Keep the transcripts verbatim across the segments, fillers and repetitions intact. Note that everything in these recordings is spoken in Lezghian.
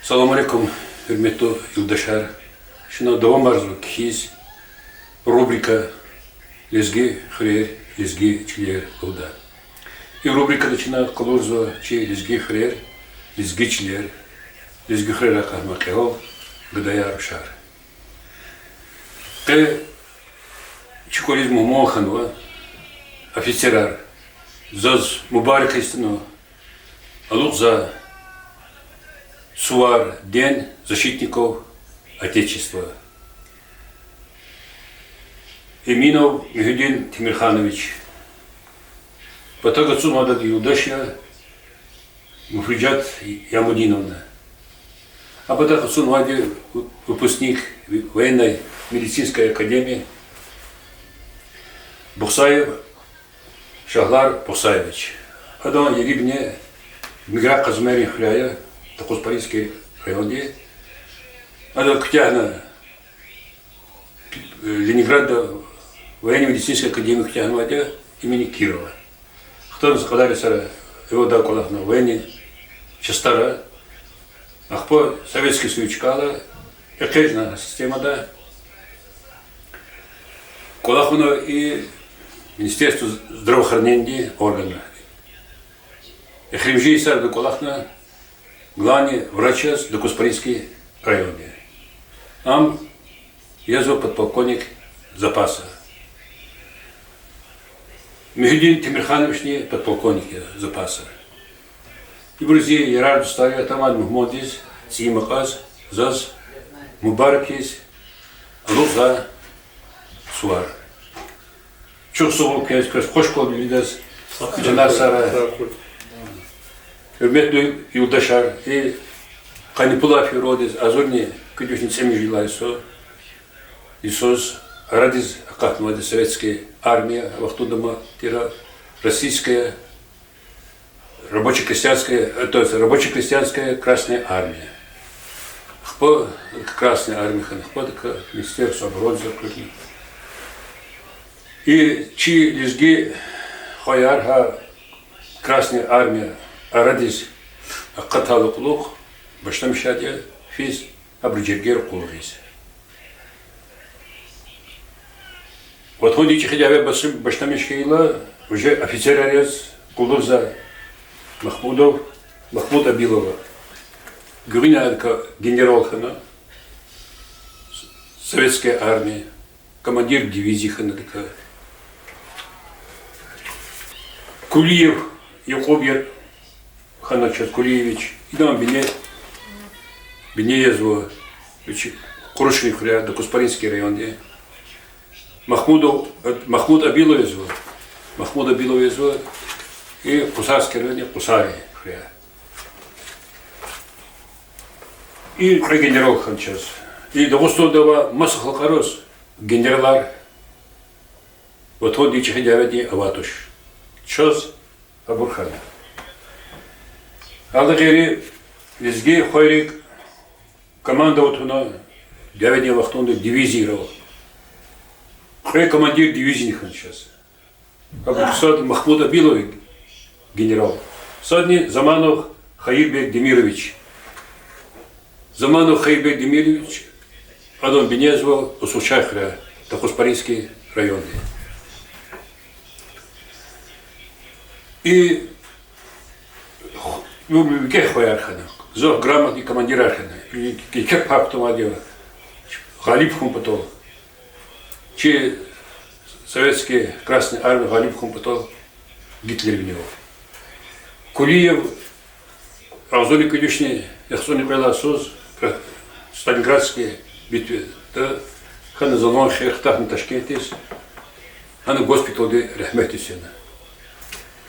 Салам алейкум, гьуьрметлу юлдашар! Чна давамарзава кхьиз рубрика Лезги хуьрер, лезги чилер лугьуда. И рубрикада чна къалурзава чи лезги хуьрер, лезги чилер, лезги хуьрерай акъатнавай кьегьал гадаяр, рушар. Къе чи кӀвализ мугьман хьанва офицерар. Заз мубаракиз туна алукьзавай сувар, День защитников Отечества. Эминов Муьгьуьддин Темирханович. Патав ацукьнавайди юлдаш я Муфрижат Ямудиновна. А патав ацукьнавайди выпускник военно-медицинской академии Бухсаев Шагьлар Бухсаевич. Адан ери-бине Миграгъ Къазмердин хуьряй я, Докузпаринский районди. Ада куьтягьна Ленинградда военно-медицинский академия куьтягьнавайди я имени Кирова. Хтана са кьадар йисара эвелдай кӀвалахна военный частьдара, ахпа Советский Союз чкайла, экъечӀна системада, кӀвалахна и Министерство здравоохранения органа. Эхиримжи йисара кӀвалахна главный врач яз Докузпаринский районди. Ам язва подполковник запаса. Муьгьуьддин Темирхановични подполковник я запаса. Ибур зи ярар-дустар я, атанвай мугьмандиз, цӀийи макьаз, заз мубаракиз алукьзавай сувар. Чухсагъул квез, квез хвашкалди виридаз, чанар сагърай. Гьуьрметлу юлдашар, и къанни пулай февралдиз агъзурни кӀуьд вишни цӀемуьжуьд лагьай йисуз, йисуз арадиз акъатнавайди советская армия, а вахтунда ам тир российская рабоче-крестьянская, э, то есть рабоче-крестьянская Красная Армия. Ахпа Красная Армия хьана, ахпа Министерство обороны акъатна. И чи лезги хваяр гьа Красная Армия арадиз акъатайдалай кьулухъ башламишайди я физ, абурун жергейра къуллугъиз. Ватандин ЧӀехи дяве башламиш хьайила, уже офицерар яз къуллугъзавай Махмудов, Махмуд Абилова. Гуьгъуьнай адакай генерал хьана, советская армия, командир дивизии хьана адакай. Кулиев Якъуб я хьана чаз, Кулиевич, идан бине, бине язва вичи Къурушрин хуьряй, Докузпаринский районди. Махмудов, Махмуд Абилов язва, Махмуд Абилов язва и Къусарский районди, Къусарин хуьряй. И кьве генерал хьана чаз. И Дагъустанда авай маса халкьариз генералар Ватандин ЧӀехи дяведин авайди туш. Чаз абур хьана. Гьадалай гъейри, лезги хвайрик командовать авуна дяведин вахтунда дивизияр ава. Кьве командир дивизияни хьана чаз. Абур сад Махмуд Абилов, генерал, садни Заманов Хаирбек Демирович. Заманов Хаирбек Демирович, адан бине язва Усулчагъ хуьряй, Докузпаринский районди. И ху-, ну, викӀегь хваяр хьана, гзаф грамотный командирар хьана, и, и кепар кутунвайди я, гъалиб хьун патал. Чи советский Красный Армия гъалиб хьун патал Гитлер винел. Кулиев агъзурни кӀуьд вишни яхцӀурни кьвед лагьай йисуз Сталинградский битвада хьана, залан хер хтахьна Ташкентдиз, гьана госпитальди регьметдиз фена.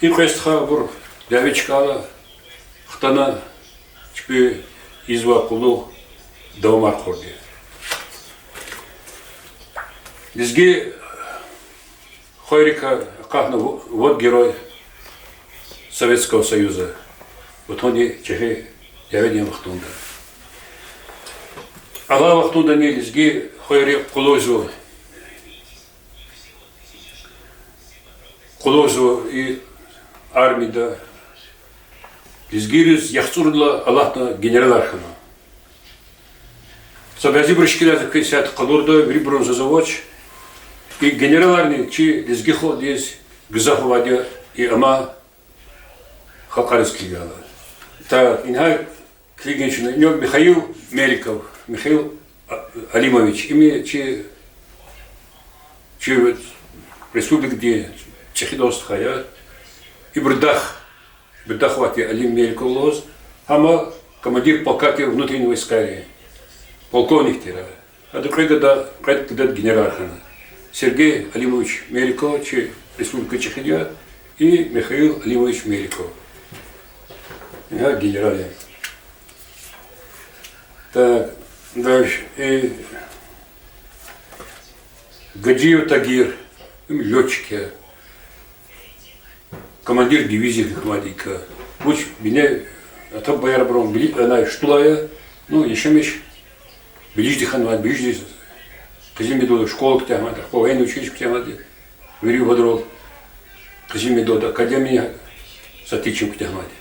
И кьве стха абур дяве чкайла хтана, чпи ийизвай къуллугъ давамар хъурди. Лезги хвайрикай акъатна вот Герой Советского Союза, Ватандин ЧӀехи дяведин вахтунда. Алай вахтундани лезги хвайри къуллугъзава, къуллугъзава и армияда. Лезгийриз яхцӀурла алатна генералар хьана. Са бязибуру шикилар за квез исятда къалурда, вирибурун заз авач. И генераларни чи лезги халкьдиз гзаф авайди я, и амай халкьариз килигайла. Так, ингье килигин чна, ина Михаил Меликов, Михаил А-, Алимович, им чи, чи республикадин чӀехи дустхъ я. Ибур дах, ибур дахвати Алим Меликов лугьуз, гьам командир полка внутренних войск я, полковник тир. Ада кьвед гада, кьвед гада генерал хьана. Сергей Алимович Меликов чи республикадин чӀехиди я, и Михаил Алимович Меликов. Ингье генерал я. Так, дальше. И Гаджиев Тагир, им лётчик я. Командир дивизии хьанвайди я. Вуч бине, атаб баярбурун били-, анай шутулай я, ну, яшамиш Белижди хьанвайди, Белиждиз Къизилмедалда школа куьтягьнавайди, ахпа военное училище куьтягьнавайди, вири вадрал Къизилмедалда академия, сатичим куьтягьнавайди.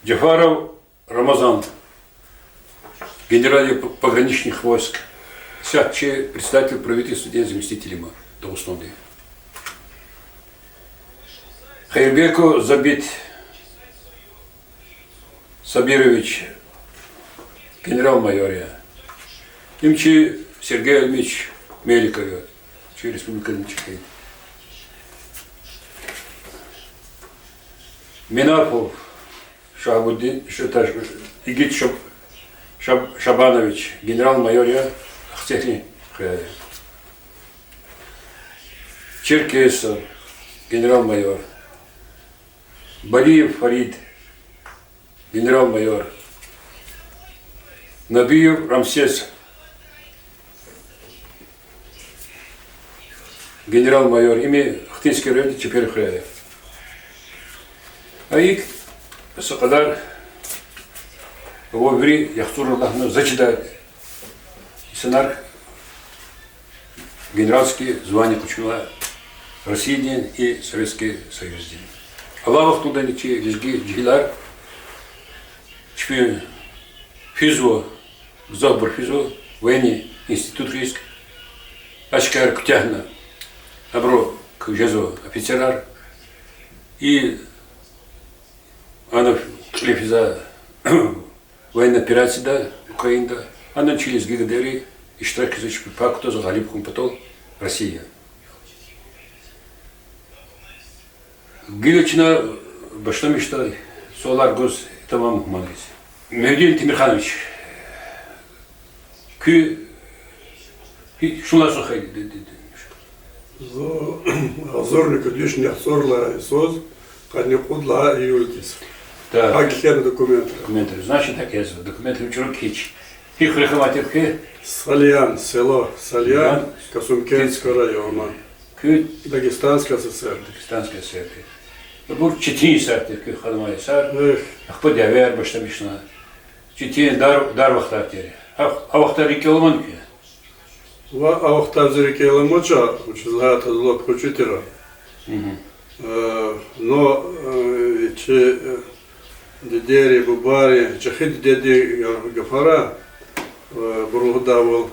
Джафаров Рамазан, генерал п-, пограничных войск, исятда чи председатель правительствадин заместитель я Дагъустанда. Хайрбеков Забит Сабирович, генерал-майор я. Им чи Сергей Алимович Меликов я, чи республикадин чӀехи. Менапов Шагьбудин, ш-, та-, Игит Шаб-, Шаб-, Шабанович, генерал-майор я, Ахцегьрин хуьряй я. Черкесов, генерал-майор. Балиев Фарид, генерал-майор. Набиев Рамсес, генерал-майор, им Ахтынский райондин Чепер хуьряй я. А икӀ са кьадар ава вири яхцӀурни лагьана, за чидай инсанар генеральский звание къачунва Россиядин и Советский Союздин. Алай вахтундани чи лезги жегьилар чпин физва, гзафбур физва военный институтриз, ашкар куьтягьна, абуру жезва офицерар. И ана кьиле физва военный операцияда Украинада, ана чи лезги гадаяри иштирак ийизва, чпи пай кутазва гъалиб хьун патал Россия. Гила чна башламишда суалар гуз тамам мугьманриз. Мегьуьдин Темирханович, куь, куь чун лагьай хай ди-, ди-, ди-, Зун агъзурни кӀуьд вишни яхцӀур лагьай йисуз къанни кьуд лагьай июлдиз. Так. ГьакӀ кхьена документра. Документра. Значит, гьакӀ язва. Документра чӀуру кхьич. Гьи хуьре хьанвай тир куьн? Сальян, село Сальян, Сальян, Касумкентского района. Куь? Дагестанская ССР. Дагестанская ССР. Абур четин йисар тир, куьн хьанвай йисар. Эхь. Ахпа дявеяр башламишна. Четин дар, дар вахтар тир. А, а вахтар рикӀел амани куьн? Ва а вахтар зи рикӀел амач, вучиз лагьайтӀа зун лап къуьчӀуь тир. Мгм. Э, но, э, чи, э, дидейри, бубайри, чӀехи дидедин гафара, э, бур лугьудайвал,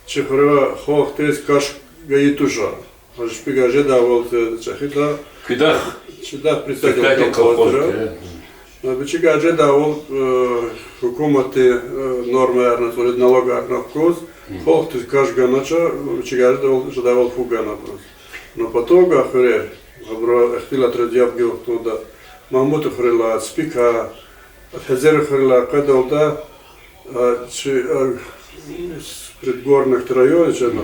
чи хуьре халкьдиз каш гайи туш. Гьа чпигай жедайвал, э, чӀехида. Куьдахъ? Чидахъ председатель колхоз тир. Э, чпигай жедайвал, э, гьукуматдин, э, нормаярни, цӀуд налогарни куз, халкьдиз каш ганач, чпигай жедайвал, жедайвал фу гана абуруз. Но потом гьа хуьре, абуру ихтилатриз яб гайи вахтунда, Магьмутовхуьрелай, Ципикай, Хизирхуьрелай къведалда, а, чи, а, предгорный район я, чна,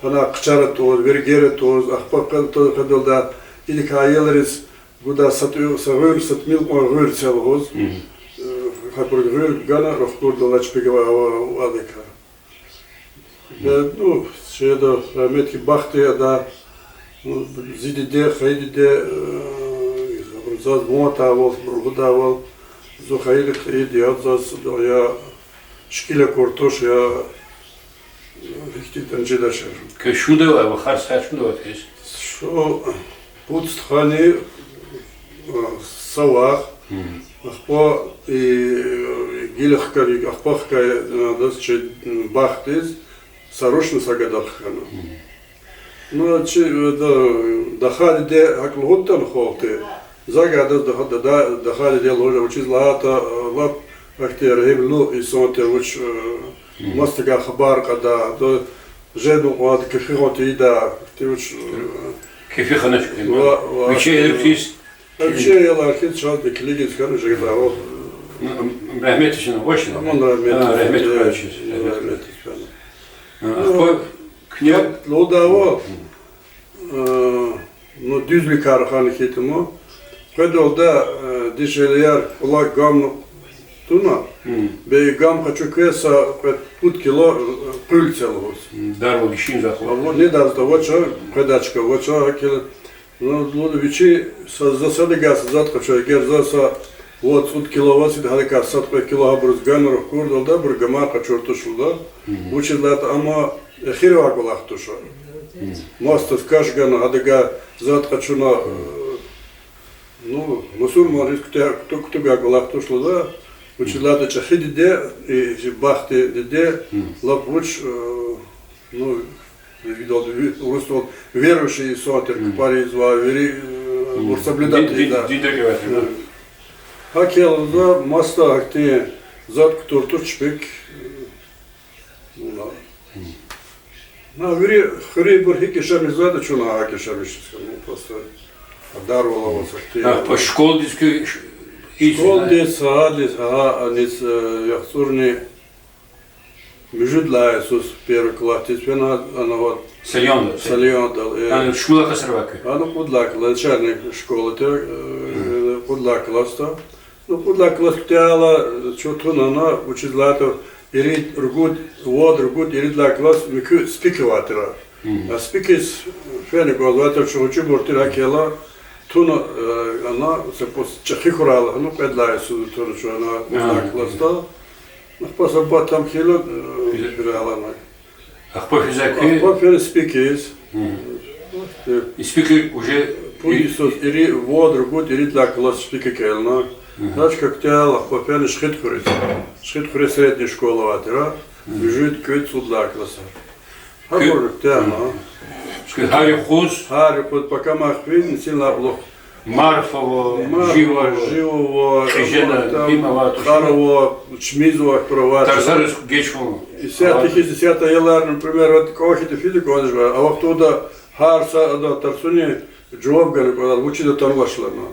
гьана Хъчара тӀуз, Вергера тӀуз, ахпа къвед-, къведалда, идакай аялриз гуда са тӀуьр, са гъуьр, са тӀимил кьван гъуьр це лугьуз. Э, гьабур гъуьр гана, рахкурдалай чпигай ава, ава, адакай. Э, ну, чеда, рагьметдиз бахтиз ада, ну, зи диде, хайи диде, э, абур заз ван атайвал, абур лугьудайвал, зун хайи диде, хайи диде яз заз я шикил акур туш, я, э, ихьтин тӀанжидачир. Куьн шумудавай, вахар-сагъар шумудавай квез? Шу пуд стхани, э, са вах. Ахпа и, и Гила хкани, ахпа хкай, э, адаз чи, м, бахдиз са рушни са гада хкана. Ну, чи, э, да, Даха диде гьакӀ лугьудатӀани халкьди, за гьадаз Даха, да, да, Даха диде лугьуз, вучиз лагьайтӀа, э, лап ахьтин регьимлу инсан тир, вуч, э, масадакай хабар кьадай, да, жедун кьван кефигъун тийидай, ахьтин вуч, э, Кефихана ва, ва, вичи элкъвез. Вичи аялар хьиз чаз да килигиз хьана жеда, ва. М, м, рагьметдиз фена, вач? Аман рагьметдиз, а, рагьметдиз, э, вач, э, рагьметдиз фена. А, ну, ахпа куьне лугьудайвал, э, ну, дуьзликай рахана хьайитӀа, къведалда, э, дишегьлияр кӀвалах гамни туна, бес гам къачу квез са кьве-пуд кило, э, къуьл це лугьуз. М, дарвал гишин захъ. А вот недазда вач, къведай чка вач, гьакӀ хьайила. Ну, лугьуда вичи, са, за садакай са затӀ къачу, эгер за са вад-цӀуд кило аватайди, гьадакай сад-кьве кило гьабуруз гана рахкурдалда, абур гамай къачур туш лугьуда. Вучиз лагьайтӀа ам эхиривай кӀвалах туш. Масадаз каш гана, гьадакай затӀ къачуна, э, ну, мусурманриз куьтягь-, куту-, кутугай кӀвалах туш лугьуда. Вучиз лагьайтӀа чӀехи диде, и, и бахтин диде, лап вуч, э, ну, ви-, урусдал верующий инсан тир, капӀар ийизвай, вири, э, абур соблюдать ийизвай. Дин, дин, дин тергевать, да. ГьакӀ хьайила за масада гьахьтин затӀ кутур туш чпик, э, ну, на. На, вири хуьруьнбур гьикӀ яшамиш жезватӀа, чун гьакӀ яшамиш жез хьана, ну, просто дарвал аваз гьахьтин. А, по школадиз куь ш-, школадиз, гьадиз, гьа, аниз, э, яхцӀурни муьжуьд лагьай йисуз первый классдиз фена, ана ва Сальяндал, Сальяндал, э. Ана шумуд лагьай классда авай куьн? Ана кьуд лагьай кла-, начальный школа тир, э, кьуд лагьай классда. Ну, кьуд лагьай класс куьтягьайла, э, чун туна ана, вучиз лагьайтӀа ирид, ругуд, вад, ругуд, ирид лагьай класс муькуь СПИК авай тир. А СПИКиз фена кӀанзавай тир, чун гъвечӀибур тир, гьакӀ хьайила туна, э, ана, са пос чӀехи хьурай лагьана, кьвед лагьай йисуз туна чун ана кьуд лагьай классда. Ахпа са патам хьайила, э, физа-, физалана. Ахпа физа куьн? Ахпа фена СПИКиз. Э, СПИКи уже пуд йисуз, ири-, вад, ругуд, ирид лагьай класс СПИКи кӀелна. Гьа чка куьтягьайла ахпа фена Шихидхуьриз. Шихидхуьре средний школа авай тир. Муьжуьд, кӀуьд, цӀуд лагьай классар. Гьабур куьтягьна. Куь гьар юкъуз? Гьар юкъуз, пакамахвин, нисин лаблух. Марф ава, Марф ава, жив ава, жив ава, кьижена, там, гьим ава, тушни? Тар ава, чмиз ава, кура ава. Тарсариз геж хьун. Исятда хьиз, исятда аялар, например, вот кӀвахьида фида кӀанзава, а вахтунда гьар са ада тарсуни жаваб гана кӀанда, вучиз атанвач лагьана.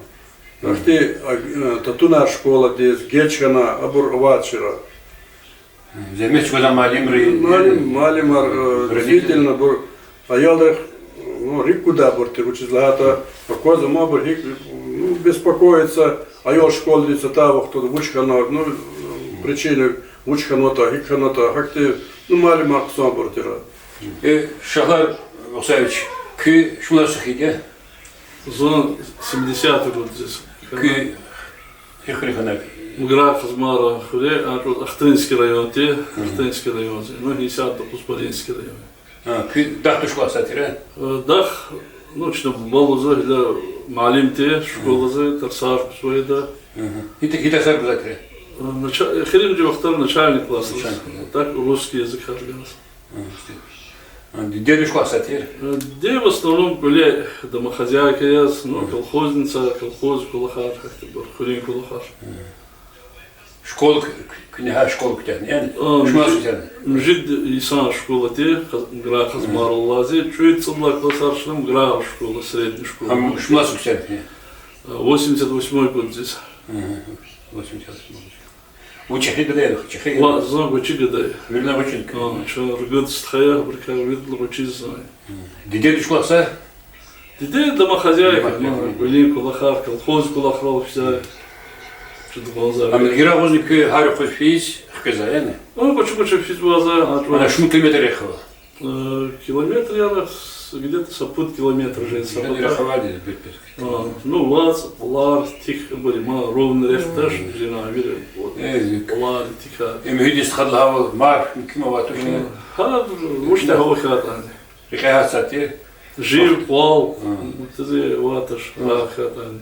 Ахьтин, а, э, татунар школадиз, геж хьана, абур авачира. Зегьмет чӀугвазвай муаллимри, муаллим, муаллимар, э, родители, действительно, абур аялрихъ, ну, рикӀ кудайбур тир, вучиз лагьайтӀа аквазва абур гьикӀ, ну, беспокоиться, аял школадиз атай вахтунда вуч хьанватӀа, ну, причина вуч хьанватӀа, гьикӀ хьанватӀа, гьахьтин, ну, муаллимар хъсанбур тир. Э, Шагьлар Гьусайнович, куьн шумлай сухид я? Зун семидесятый год здесь. Куьн гьи хуьре хьанвай? Муграй-Къазмара хуьре, а чӀавуз Ахтынский район тир, Ахтынский район, ну, гьисятда Кузбаринский район. А, куь дахдин туш кӀвалахзавай тир, а? Э, дах, ну, чна буба лугьузва, гила муаллим тир, школадиз тарсар гузвайди я. Гьи, гьи тарсар гузвай тир? Э, нача-, эхиримжи вахтара начальный класс. Начальный класс. Так, русский язык гьаргаз. А, иште. А, диде туш кӀвалахзавай тир? Э, диде в основном кӀвале домохозяйка яз, ну, колхозница, колхоз кӀвалахар, гьахьтинбур, хуьруьн кӀвалахар. Школа ку-, ку-, куьне гьа школа куьтягьна, яни? А, шумлай муьжуьд, сукӀтягьна? Муьжуьд йисан школа тир, Къаз-, Муграй-Къазмара алази, кӀуьд-цӀуд лагьай классар чна Муграй школа, средний школа. Гьам шумлай сукӀтягьна? А, восемьдесят восьмой год здесь. Восемьдесят восьмой. Вун чӀехи гада я, чӀехи я? Ва, зун гъвечӀи гада я. Вирна гъвечӀи? А, чун ругуд стха я, абурукай виридалай гъвечӀи зун я. Диде туш кӀвалахзавай? Диде домохозяйка, домохозяйка, ну, кӀвалин кӀвалахар, колхоз кӀвалахрал физва. Чудгъанза. Ам гьира агъузни куьн гьар юкъуз физ хквезвай, яни? Ну, кучу-кучу физвай за, а, ана чу- шумуд километр рехъ ава? Э, километр, яни, с-, где-то са пуд километр жезва. Яни, рахавайди бир-бир. А, ну, вацӀ, Къулар, Тик, абур ма ровно рехъ туш, жена вири, вот. Э, Къулар, Тик. Им гьуьдиз стхадал гьавал, Марф, ким авай тушни? Э, гьа, вуч тахьава хьайитӀани. Рекье гьатзавай тир? Жив, кӀвал, мутази ваташ, рагъ хьайитӀани.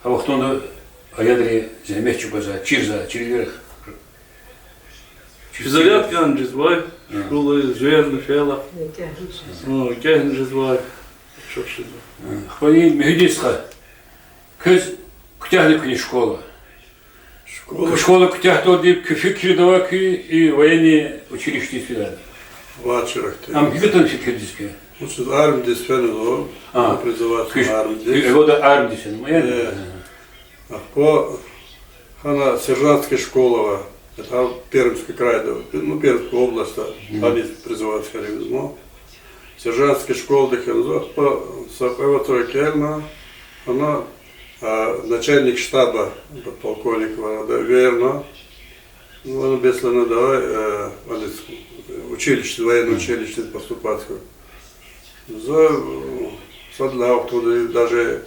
А вахтунда аялри зегьмет чӀугвазвай, чирзавай, чирвилер. Физзарядкани жезвай, школа зверни фейила. Гьа, кӀелни жезвай. Шухшизва. Ахпа и Муьгьуьдин стха, квез куьтягьна куьне школа? Школа. Школа куьтягьдалди куь фикирда авай куь и военный училищедиз фидай? Вач, рахте. Ам гьикӀ атана фикирдиз квез? Вучиз армиядиз фена зун, А, призываться куьш-, на армиядиз. Куьш-, эвелда армиядиз фена, военный? Э. Ахпа гьана сержантская школа ава, это Пермский крайда, ну, Пермская область, Мгм. Гьаниз призываться хьанвизма. Сержантская школади фена зун, ахпа са кьве вацра кӀелна, гьана, а, начальник штаба, подполковник варада, верна. Ну, ана бес лагьана давай, э, аниз, училище, военное Мгм. Училище поступать хьуй. За, э, сад лагьай вахтунда даже,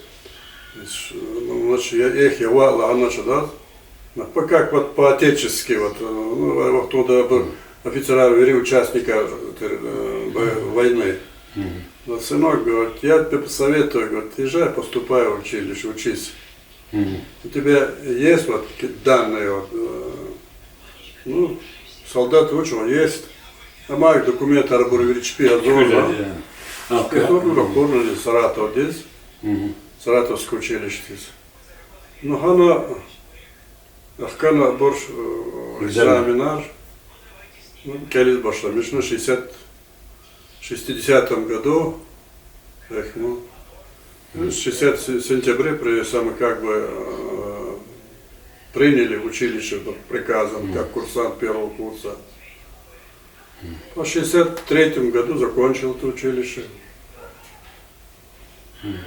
э, ну, значит, я, эх, я ваъ лагьанач адаз. Ну, по-, как вот по-отечески, вот, э, ну, а вахтунда бу Мгм. Офицерар вири участникар, э, вой-, Мгм. Войны. Мгм. Ну, сынок, говорит, я тебе посоветую, говорит, езжай, поступай в училище, учись. Мгм. У тебя есть вот какие-то данные, вот, э, ну, солдат вучиз есть. Амай документар абур вири чпи гьазур я. Чпи гьазур я. А, Чпи ка-, гьазур, мгм. Ракъурна Саратовдиз. Мгм. Саратовское училищедиз. Ну, гьана ахкана абур, э, Экзамен. Экзаменар. Ну, кӀелиз башламишна шестьдесят, шестидесятом году, эх, ну, Мгм. Шестьдесят се-, сентябре при-, самое, как бы, э, приняли в училище по приказам, Мгм. Как курсант первого курса. Мгм. В шестьдесят третьем году закончил это училище. Мгм.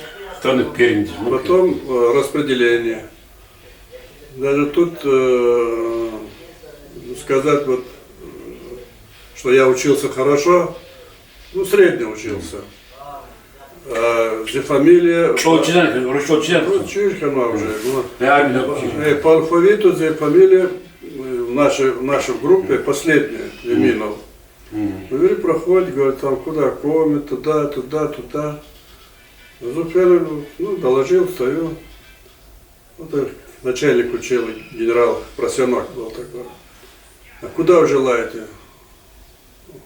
Потом, э, распределение. Даже тут, э, сказать вот, э, что я учился хорошо, ну, средне учился. А, зи фамилия ЧӀал чизвани, руш чӀал чизвани? Ну, чир хьана уже, ну. Я армия. Э, по алфавиту зи фамилия, э, в нашей, в нашей группе последняя, Мгм. Эминов. Мгм. Ну, говорит, проходит, говорит, там куда, Коми, туда, туда, туда. Зуфер, ну, доложил, стою. Вот, э, начальник училища, генерал Просенок был такой. А куда вы желаете?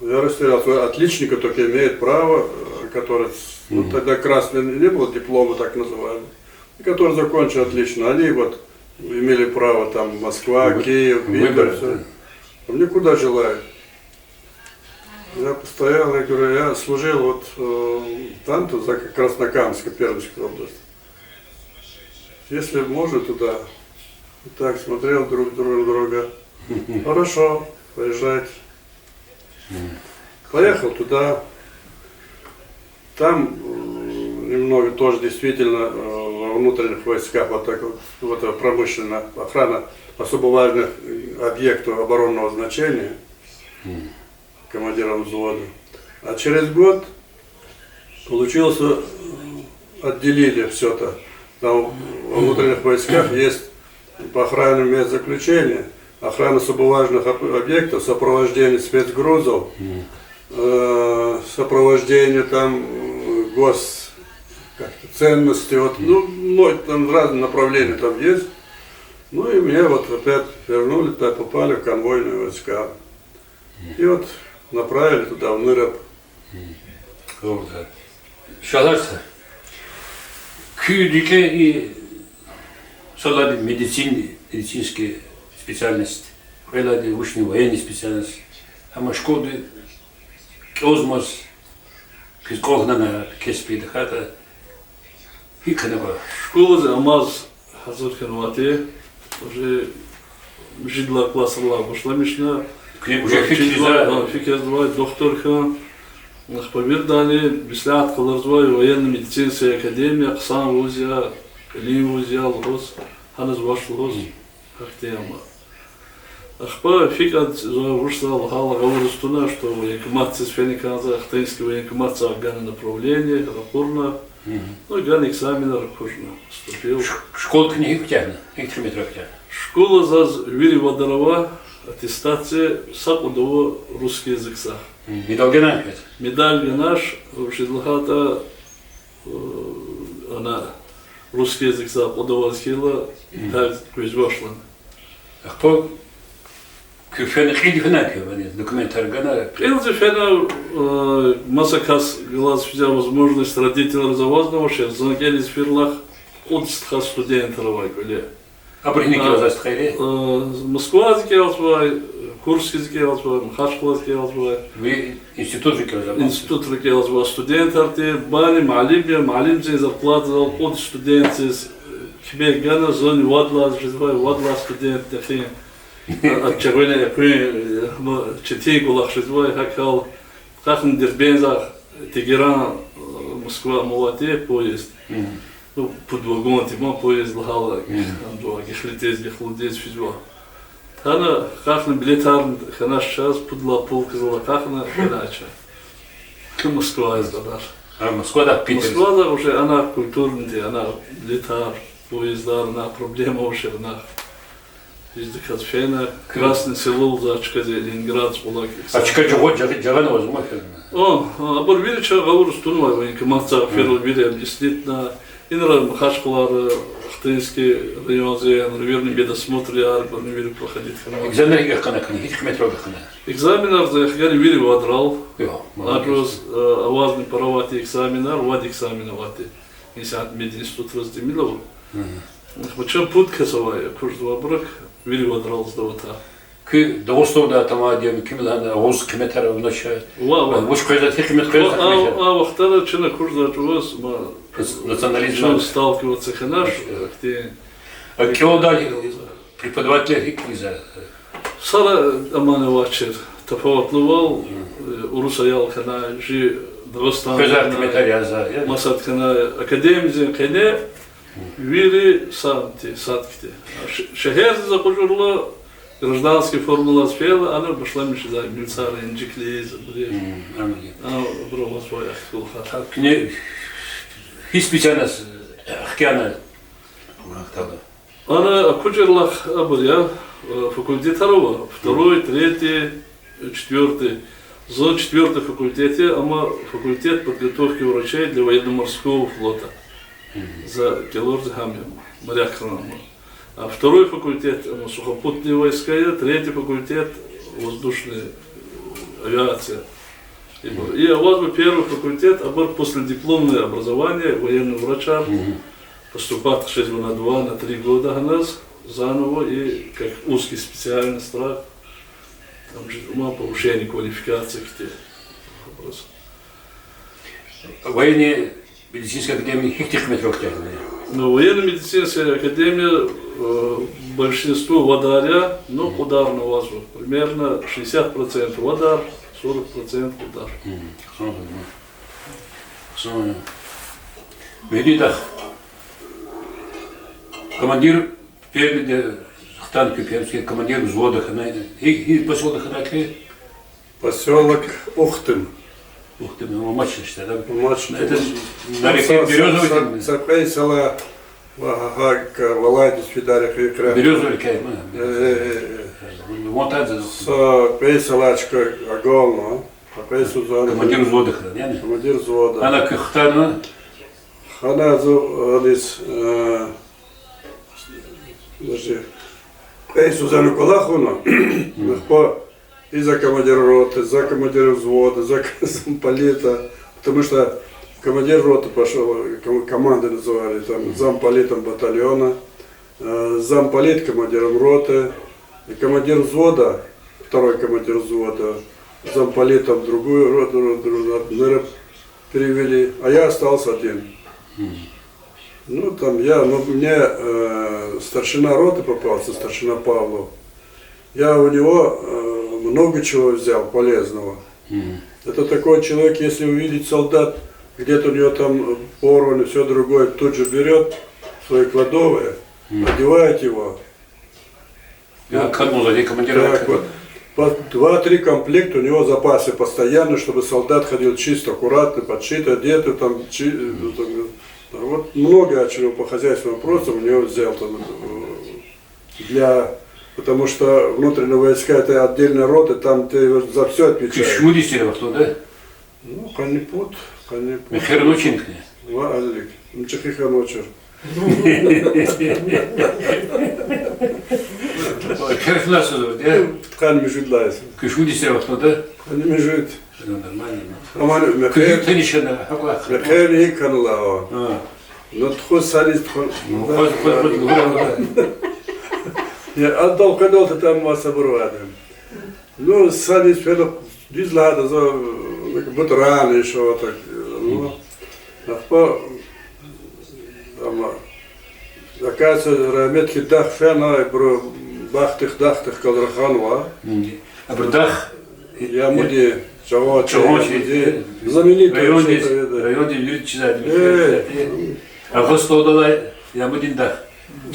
Я растерялся. Отличника только имеет право, э, который с-, ну, Мгм. Тогда красный не было диплома, так называемый. И который закончил отлично. Они вот имели право там Москва, Вы-, Киев, Питер, выборы, всё. Да. А мне куда желают? Я постоял, я говорю, я служил вот, э, там-то, за Краснокамской, Пермской области. Если можно туда. И так смотрел друг друг на друга. Хорошо, поезжайте. Поехал туда. Там, м, немного тоже действительно, э, во внутренних войсках вот так вот, вот, э, промышленная охрана особо важных, э, объектов оборонного значения. Командиром взвода. А через год получился, э, отделили всё это. Там во внутренних войсках есть по охране мест заключения, охрана особо важных об-, объектов, сопровождение спецгрузов, э, сопровождение там, э, гос-, как-то ценностей, вот, ну, ну, там разные направления там есть. Ну и меня вот опять вернули, так попали в конвойные войска. И вот направили туда, в Ныраб. Шагьдагъ стха, куь рикӀе и сад лагьайди медицин-, медицинский специальность, кьвед лагьайди вучни военный специальность, амма школада кӀелзамаз квез кӀвал гана кесиб тахьайтӀа, гьикӀ хьанва? Школада амаз гьазур хьанвайди, уже жидла классрилай башламишна. Куьне уже фикирзавай, фикирзавай, духтур хьун. Ахпа виридалайни меслят къалурзавай военно-медицинская академия, хъсан вуз я, кьилин вуз я лугьуз, гьаниз вач лугьуз. Гьахьтин ама. Ахпа фикирзавай зун, вучиз лагьайтӀа гъавурда туна, что военкоматдиз фена кӀанзава, Ахтынский военкоматдиз гана направление, ракъурна. Ну, гана экзаменар акъужна, поступил. Ш-, школа куьне гьикӀ куьтягьна? ГьикӀ предметрай куьтягьна? Школа заз вири вадар ава, аттестация, са кьуд ава русский языкдиз. Медаль ганани квез? Медаль ганач, вучиз лагьайтӀа, э, ана русский языкдиз кьуд аваз хьайила, так квез вач лагьана. Ахпа Куь фена, кьилди фена куь, вани документар гана? Кьилди фена, э, маса кас галаз физвай возможность родительриз авазнавачир, зун кӀелиз фирла кьуд стха студентар авай кӀвале. Абур гьина кӀелзавай стхайри? Э, Москвадай кӀелзавай, Курскидай кӀелзавай, Махачкъаладай кӀелзавай. Ви институтра кӀелзавай? Институтра кӀелзавай студентар тир, бани муаллим я, муаллимдин зарплатадал кьуд студентдиз, э, куьмек гана, зунни вад лагьай жезвай, вад лагьай студентдихъ. А, чагъуна экуьн, э, ма четин кӀвалах жезвай, гьакӀ хьайила, къахни Дербентдай Тегеран, э, Москва ам авайди поезд. Ну, пуд вагон тир ман поезд лагьайла, ам жува гихлидиз, гихлудиз физва. Гьана къахна билетарни хьанач чаз, пуд лагьай пул кьилел къахна хьанач. Куь Москвадиз кьадар. А, Москвадай Питер. Москвада уже ана культурный, ана билетар, поездар, ана проблема уже ана. Издаказ фена, Красный Селудай чкадиз, Ленинград кӀвале. А чка жагъа-, жагъа-, жагъана ваз ма фена? О, о, абур вири чна гъавурда тунвай, военкоматдай фена, вири объяснитьна. Инра Махачкъалада, Ахтынский районда, инра вири медосмотрар, абурни вири проходить хьанва. Экзаменар гьикӀ хьана куьн, гьич къимет авай хьана? Экзаменар за хьана вири вадрал. Йо, молодец. Абуруз, э, авазни паравати экзаменар, вад экзамен авайди. Исятда мединститутриз тӀимил ава. Мгм. Ма чун пуд кас авай, акъужзавайбурухъ вири вадрал сдаватӀа. Куь Дагъустанда тамадин, кимлана аваз къиметар авунач. Ва, ва. Вуч къвезватӀа, гьи къимет къвезватӀа? А, а вахтара чна акъужзавай чӀавуз, ма, национализм чун сталкиваться хьанач, ахьтин. А кӀелдай преподавателар гьикӀ хьиз я? Сара аман авачир, тафаватлувал, э, урус аял хьана, чи Дагъустан хьана, масад хьана, академиядин къене вири сад ти, сад хьти. Ш-, шегьердиз акъужурла, гражданский формалаз фейила, ана башламишзавай милицияра инжиклиз, абуруз. Мм, анлыдым. А, абуру ваз вай ахтулха. Куьне гьи специальность, э, хкяна? Ана акъужурлахъ абур я, э, факультетар ава, второй, третий, четвёртый. Зун четвёртый факультет я, амма факультет подготовки врачей для военно-морского флота. Мгм. За кӀелурзава гьам я, моряк хьанва. А второй факультет, амма сухопутные войска я, третий факультет воздушная авиация. И авазва первый факультет, абур последипломное образование, военный врачар. Мгм. Поступать хъжезва на два, на три года гьаниз заново и как узкий специальнострай, там же, ну, повышение квалификации хьти. Вопрос. Военный медицинский академия гьихьтин къиметрал куьтягьна? Ну, военно-медицинская академия, э, большинство вадар я, ну, кьударни авазва. Примерно шестьдесят процентов вадар, сорок процентов кьудар. Мгм. Хъсан я. Хъсан я. Мегьди дах. Командир, первый де хтан куь, первый командир взвода хьана. Гьи, гьи посёлда хьана куьн? Посёлок Ухтым. Ухтым, ну, Мачна, что ли, да? Мачна. Это на реке Берёзовой. Са, са, са кьве йисалай ва гьа, гьа, валайдиз фидай рекье икра. Берёзовая река, ма? Э, э, э, э. Вон там. Са кьве йисалай чка агална. Командир взвода хьана, яни? Командир взвода. Ана куьн хтана? Хана зун, э, гьаниз, э, подожди. Кьве йисуз ана кӀвалахна. Ахпа и за командира роты, за командира взвода, за замполита. Потому что командир роты пошёл, ком-, команды называли, там, замполитом батальона. Э, замполит командиром роты, и командир взвода, второй командир взвода, замполитом в другую роту, роту, роту, наверное, перевели, а я остался один. Мгм. Ну, там я, ну, мне, э, старшина роты попался, старшина Павлов. Я у него, э, много чего взял полезного. Мгм. Это такой человек, если увидит солдат, где-то у него там, э, порвано, всё другое, тут же берёт в свои кладовые, мгм, одевает его. Я как мог за командира. Так вот. По два-три комплекта у него в запасе постоянно, чтобы солдат ходил чисто, аккуратно, подшито, одетый, там, чи-, э, там, э, вот много чего по хозяйственным вопросам у него взял, там, э, для, потому что внутренние войска — это отдельная рота, там ты за всё отвечаешь. Куьн шумуд йисар я вахтунда? Ну, къанни пуд, къанни пуд. Мехъерни авачир куьне? Ва алик. МичӀи хьи хьанвачир. Хер хьана сузур, э? Пудкъанни муьжуьд лагьай. Куьшмуьд йис я вахтунда? Пудкъанни муьжуьд. Нормально. Аман мехъер. Куьжуь танишана, гьакӀ. Мехъер и канала. А. Ну, тухуз саниз тухуз. Ну, тухуз, тухуз, тухуз, тухуз. Я, адал къведал татанва сабур авайди. Ну, саниз фена дуьз лагьайтӀа за, ну, как будто рано ещё так, ну, ахпа, амма, оказывается, рагьметлу дах фена, ибуру бахтух, дахдихъ галаз раханва. Мгм. Абур дах Ямудин, чагъан чи, чагъан чи, Ямудин, э, знаменитый райондиз, вообще, райондиз вири чизвайди, э, вири чизвайди. Агъусталдалай Ямудин дах,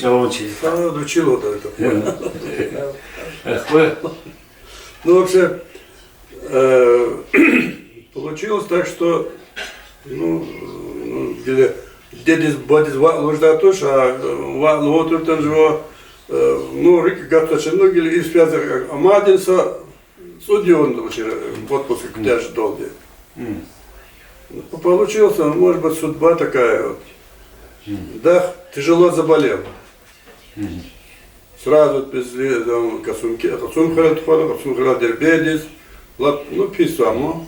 чагъан чи. Сагъ вучилда это. Э. Ахпа. Ну, вообще, э, получилось так, что, ну, ну, где-то дедиз, бадиз ваъ лугьудай туш, а, э, ваъ лугьун туртӀани жува, э, ну, рикӀ гатачир, ну, гила и связь, э, амайди са цӀуд югъ авуна, значит, в отпуске куьтягь жедалди. М. Ну, получилось, может быть, судьба такая вот. М. Дах тяжело заболел. Мгм. Сразу отвезли, там, Къацумки-, Къацумхуьрел тухвана, Къацумхуьрел Дербентдиз, лап, ну, пис ама.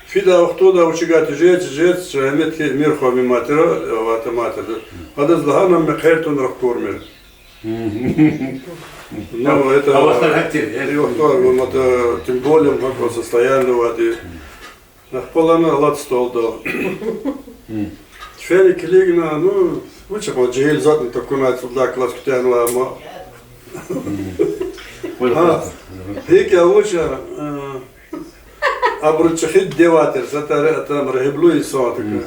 Фидай вахтунда вучиз гайи тежез, тежез, рагьметлу Мирхуа Миматира, аватӀа матер. Адаз лагьана мехъер тун рахкурмир. Мгм. Ну, это, а вахтар гьахьтин, э? И вахтар, ну, это, тем более, в каком состоянии авайди. Ахпа лагьана алад столдал. Мгм. Фена килигна, ну, вуч ама, жегьил затӀни, такунай цӀуд лагьай класс куьтягьнавай ама. Мгм. Гьа, гьикӀ я, вуч я, э, абуру чӀехи дидеди тир, са тара, там, регьиблу инсан такай. Мгм.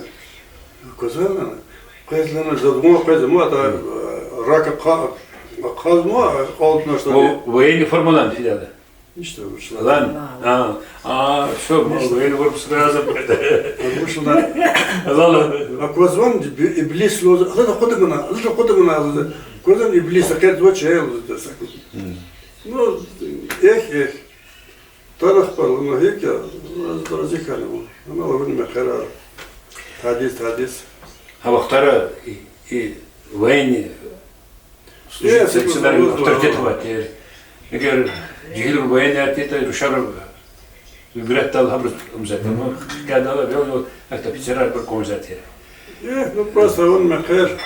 Аквазвани? Къвезва лагьана, заз ван къвезва, ма, ата, э, рак ахъа-, ахъазма, э, къалди нашта. О, военный формалани фидайди я? Ишта, вуч лагьана. Лагьана? А, а, всё, ма, военный форма сразу. Вуч лагьана. Лагьана. Аквазвани, иби-, иблис лугьузва, алад акъудмана, алад акъудмана лугьузва. Аквазвани, иблис, акъерзавач, э, лугьузва. Мгм. Ну, эх, эх. Тарах пара, ну, гьикӀ я, раз-, рази хьанва. Ана лугьун мехъерар. Тадиз, тадиз. Гьа вахтара и, и военный служить, э, авторитет авай тир. Эгер жегьилри военныйяр тиртӀа, рушари выбиратьдайла гьабуруз умзатир. Ну, хкядайла вел, ну, ахьтин офицерар бир кӀанзавай тир. Э, ну, просто авун мехъер,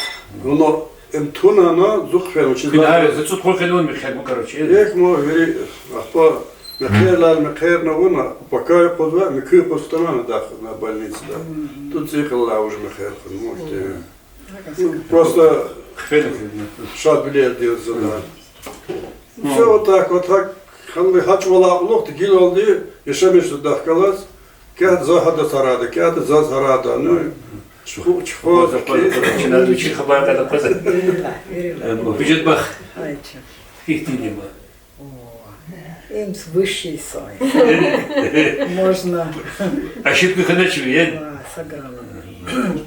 ну, им туна ана, зукь фена, вучиз лагьайтӀа. Куьне гьар зацуд хъун хьанвани мехъер, ну, короче. Эхь, мо вири, ахпа, мехъерар, мехъерни авуна, пакай къузва, муькуь къуз хтана ана дах на больницада. Мгм. Туш цӀийи кьилелай уже мехъер хьун, мо ихьтин. Мгм. Ну, просто хфена хьун. Шад билер дирзана. Всё, вот так, вот так. Ханли гьа чӀавалай кьулухъди гилалди яшамиш жеда дах галаз. КӀелда за гьадаз гьарайда, кӀелда заз гьарайда. Ну, чуху-, чуху-, за-, за-, чна вичи хабар кьада къвезва. Вирила, вирила. Э, ну, вижет бах. Ай, чу. Ихьтин я ма. О, им высший слой. Можно. Ошибка хьанач ви, э? Да, согласна.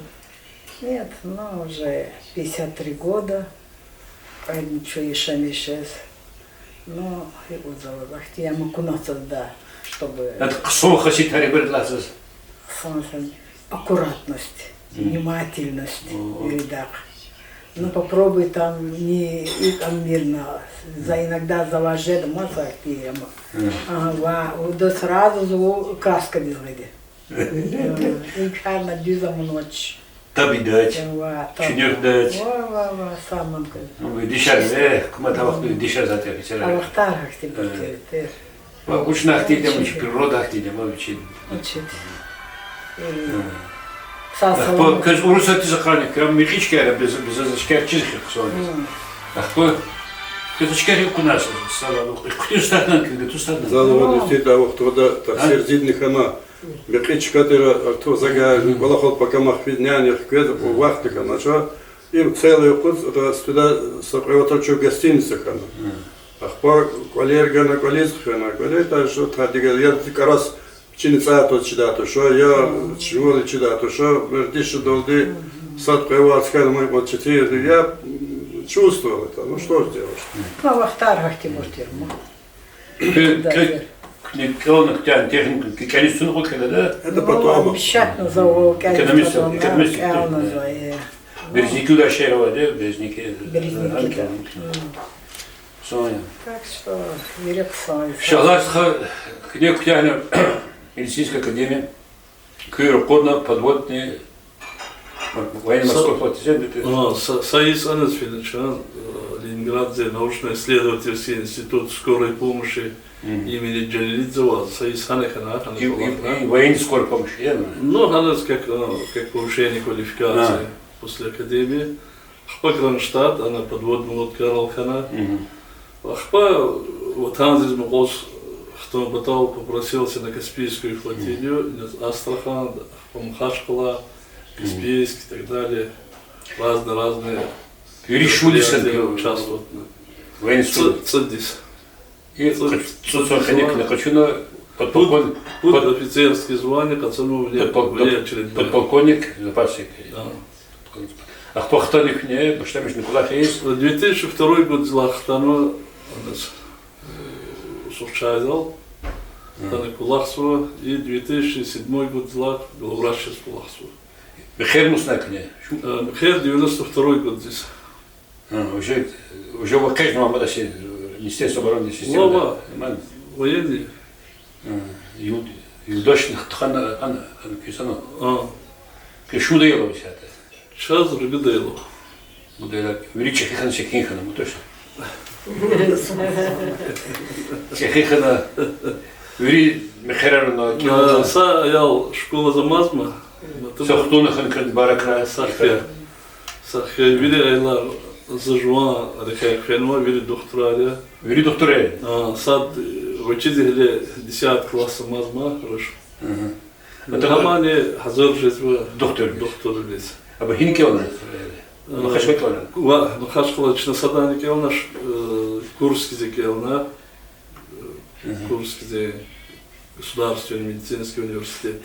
Нет, ну, уже пятьдесят три года. Кьвед ничего яшамиш жез. Ну, и удзалаз ахьтин ам акуна цазда, чтобы... Ада хъсан хасиятар ибур лагьзаз. Хъсан, хъсан. Аккуратность, мгм, внимательность, о, о, виридахъ. Ну, попробуй там не, и там мирно. За иногда завожу, да, маса ахьтин ам. Мгм. Ага, ва, уда сразу зу краскадиз гъиди. Э, и кар на дуьз амач. Таб ийидач. Ва, таб. Чуьнуьхдач. Ва, ва, ва, саман куь. Ну, ви дишар, э, гьукумат а вахтунда дишар затӀ я, офицерар. А вахтар гьахьтинбур тир, тир. Ва, вуч гьахьтинди я, вуч, природа гьахьтинди я, ма вичи. Вичи. Э. Э. Са саламат. Квез Урусатдиз акъатна, куь ам мекьи чкаяр, бязи, бязи чкаяр чиз хьи хъсан. Мм. Ахпа квез чкаяр хьи куна са, са, ихътин стартна, куь гатун стартна. Зал ван, ну, исти да вахтунда тахсир зидни хьана. Мекьи чка тир артух за гьа, мгм, кӀвалахал пакамахъ физ, нянихъ квез, мгм, вахт хьанач. Им целый юкъуз, это сюда, са кьве вацра чун гостиница хьана. Мгм. Ахпа кӀвалер гана, кӀвализ хвена. КӀвале та шу та дигар я кӀарас чини цӀай тваз чидай туш, я, мгм, чувал чидай туш, вердиш жедалди, мгм, сад-кьве варз хьана, муькъваз четин я, я, м, чувствовал это. Ну, что ж делаешь? Ну, вахтар гьахьтинбур тир, ма. Куь, да, куь, да, куьне кӀелна куьтягьна технику, куьне кӀелиз туна кьван кӀелда, да? Это потом. Ну, обязательно за вал кӀелиз, экономист, потом, экономист, кӀелна, да, за, э. Березникилай шер авайди, Березники. Березники, да. М. Хъсан я. Так что, вири хъсан я. Шагьлай стха, куьне куьтягьна медицинская академия, куьн ракъурна подводный военно-морской флот. А, са, са йис аниз фена чан, э, Ленинградза научно-исследовательский институт скорой помощи имени Джалилидзе аваз, са йис гьана хьана, гьана кӀвалахна. И военный скорой помощи, я? Ну, гьаниз как, э, как повышение квалификации после академии. Ахпа Кронштадт, ана подводный лодкайрал хьана. Ахпа ватандиз мукьваз хтун патал попросился на Каспийскую флотилию, иниз Астрахань, ахпа Махачкъала, Каспийск и так далее. Разные, разные мероприятия участвовать. Вири шумуд йисуз хьана? Военный скорой. Ци-, цӀуд йис. И цӀуд, цӀуд йис къачуна, под офицерские звания къачуна, вне очередной. Подполковник запаса. Да. Ахпа хтана куьне, башламишна кӀвалахиз. Две тысячи второй годдилай хтана, э, Сухчайдал хтана кӀвалахзава, и две тысячи седьмой годдилай главврачиз кӀвалахзава. Мехъер мусна куьне? Э, мехъер девяносто второй годдиз. А, уже, уже вахъ экъечӀнавай ман, а, си-, Министерство обороны системы. Ва, ва. Ман. Военный. А, ю-, юлдашни хтана, ан, ан, куьсана. А. Куь шумуд аялва исятда? Чаз ругуд аялва. Ругуд аялва. Вири чӀехи хьана, секин хьана, ман, точно? ЧӀехи хьана, вири мехъерар авуна, кӀелна. А, са аял школадиз амазма. Са хтун хьана кӀанда, баракра. Са хьи. Са хьи, вири аялар за жуван рекье хвенва, вири духтурар я. Вири духтурар я? А, сад, э, вичиз гьеле десятый класс амазма, руш. Ага. Гьамани гьазур жезва духтур, духтур виз. Абур гьина кӀелна? А, Махачкъала кӀелна? Ва, Махачкъала чна садани кӀелна, ш-, э, Курскиз кӀелна. Мгм. Курскиз государственный медицинский университет.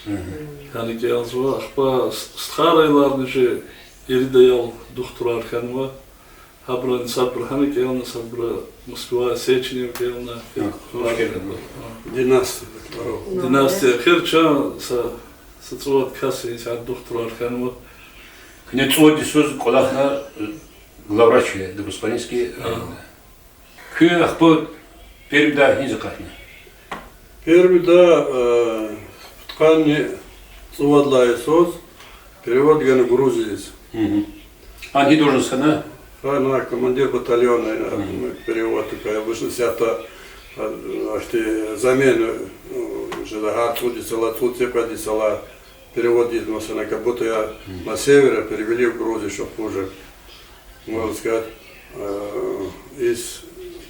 Мгм. Гьана кӀелзава, ахпа с-, стхайриларни жи ирид аял духтурар хьанва. Гьабурани садбур гьана кӀелна, садбур Москва, Сеченев кӀелна. А, Курскиз кӀелна. А. Династия духтурар. Династия. Хер чан са, са цӀувад кас исятда духтурар хьанва. Куьне цӀувад йисуз кӀвалахна, э, главврач я Дагъустайский районда. Куьн ахпа Пермидай гьиниз акъатна? Пермида, э, пудкъанни цӀувад лагьай йисуз перевод гана Грузиядиз. Мгм. Ана гьи должность хьана? Ана командир батальона, э, перевод тукай, обычно сятда, э, ахьтин замена, э, жеда гьар цӀуд йисалай, цӀуд-цӀикьвед йисалай. Перевод из, масала, как будто я на север, а перевели в Грузию, чтоб хуже, можно сказать, э, из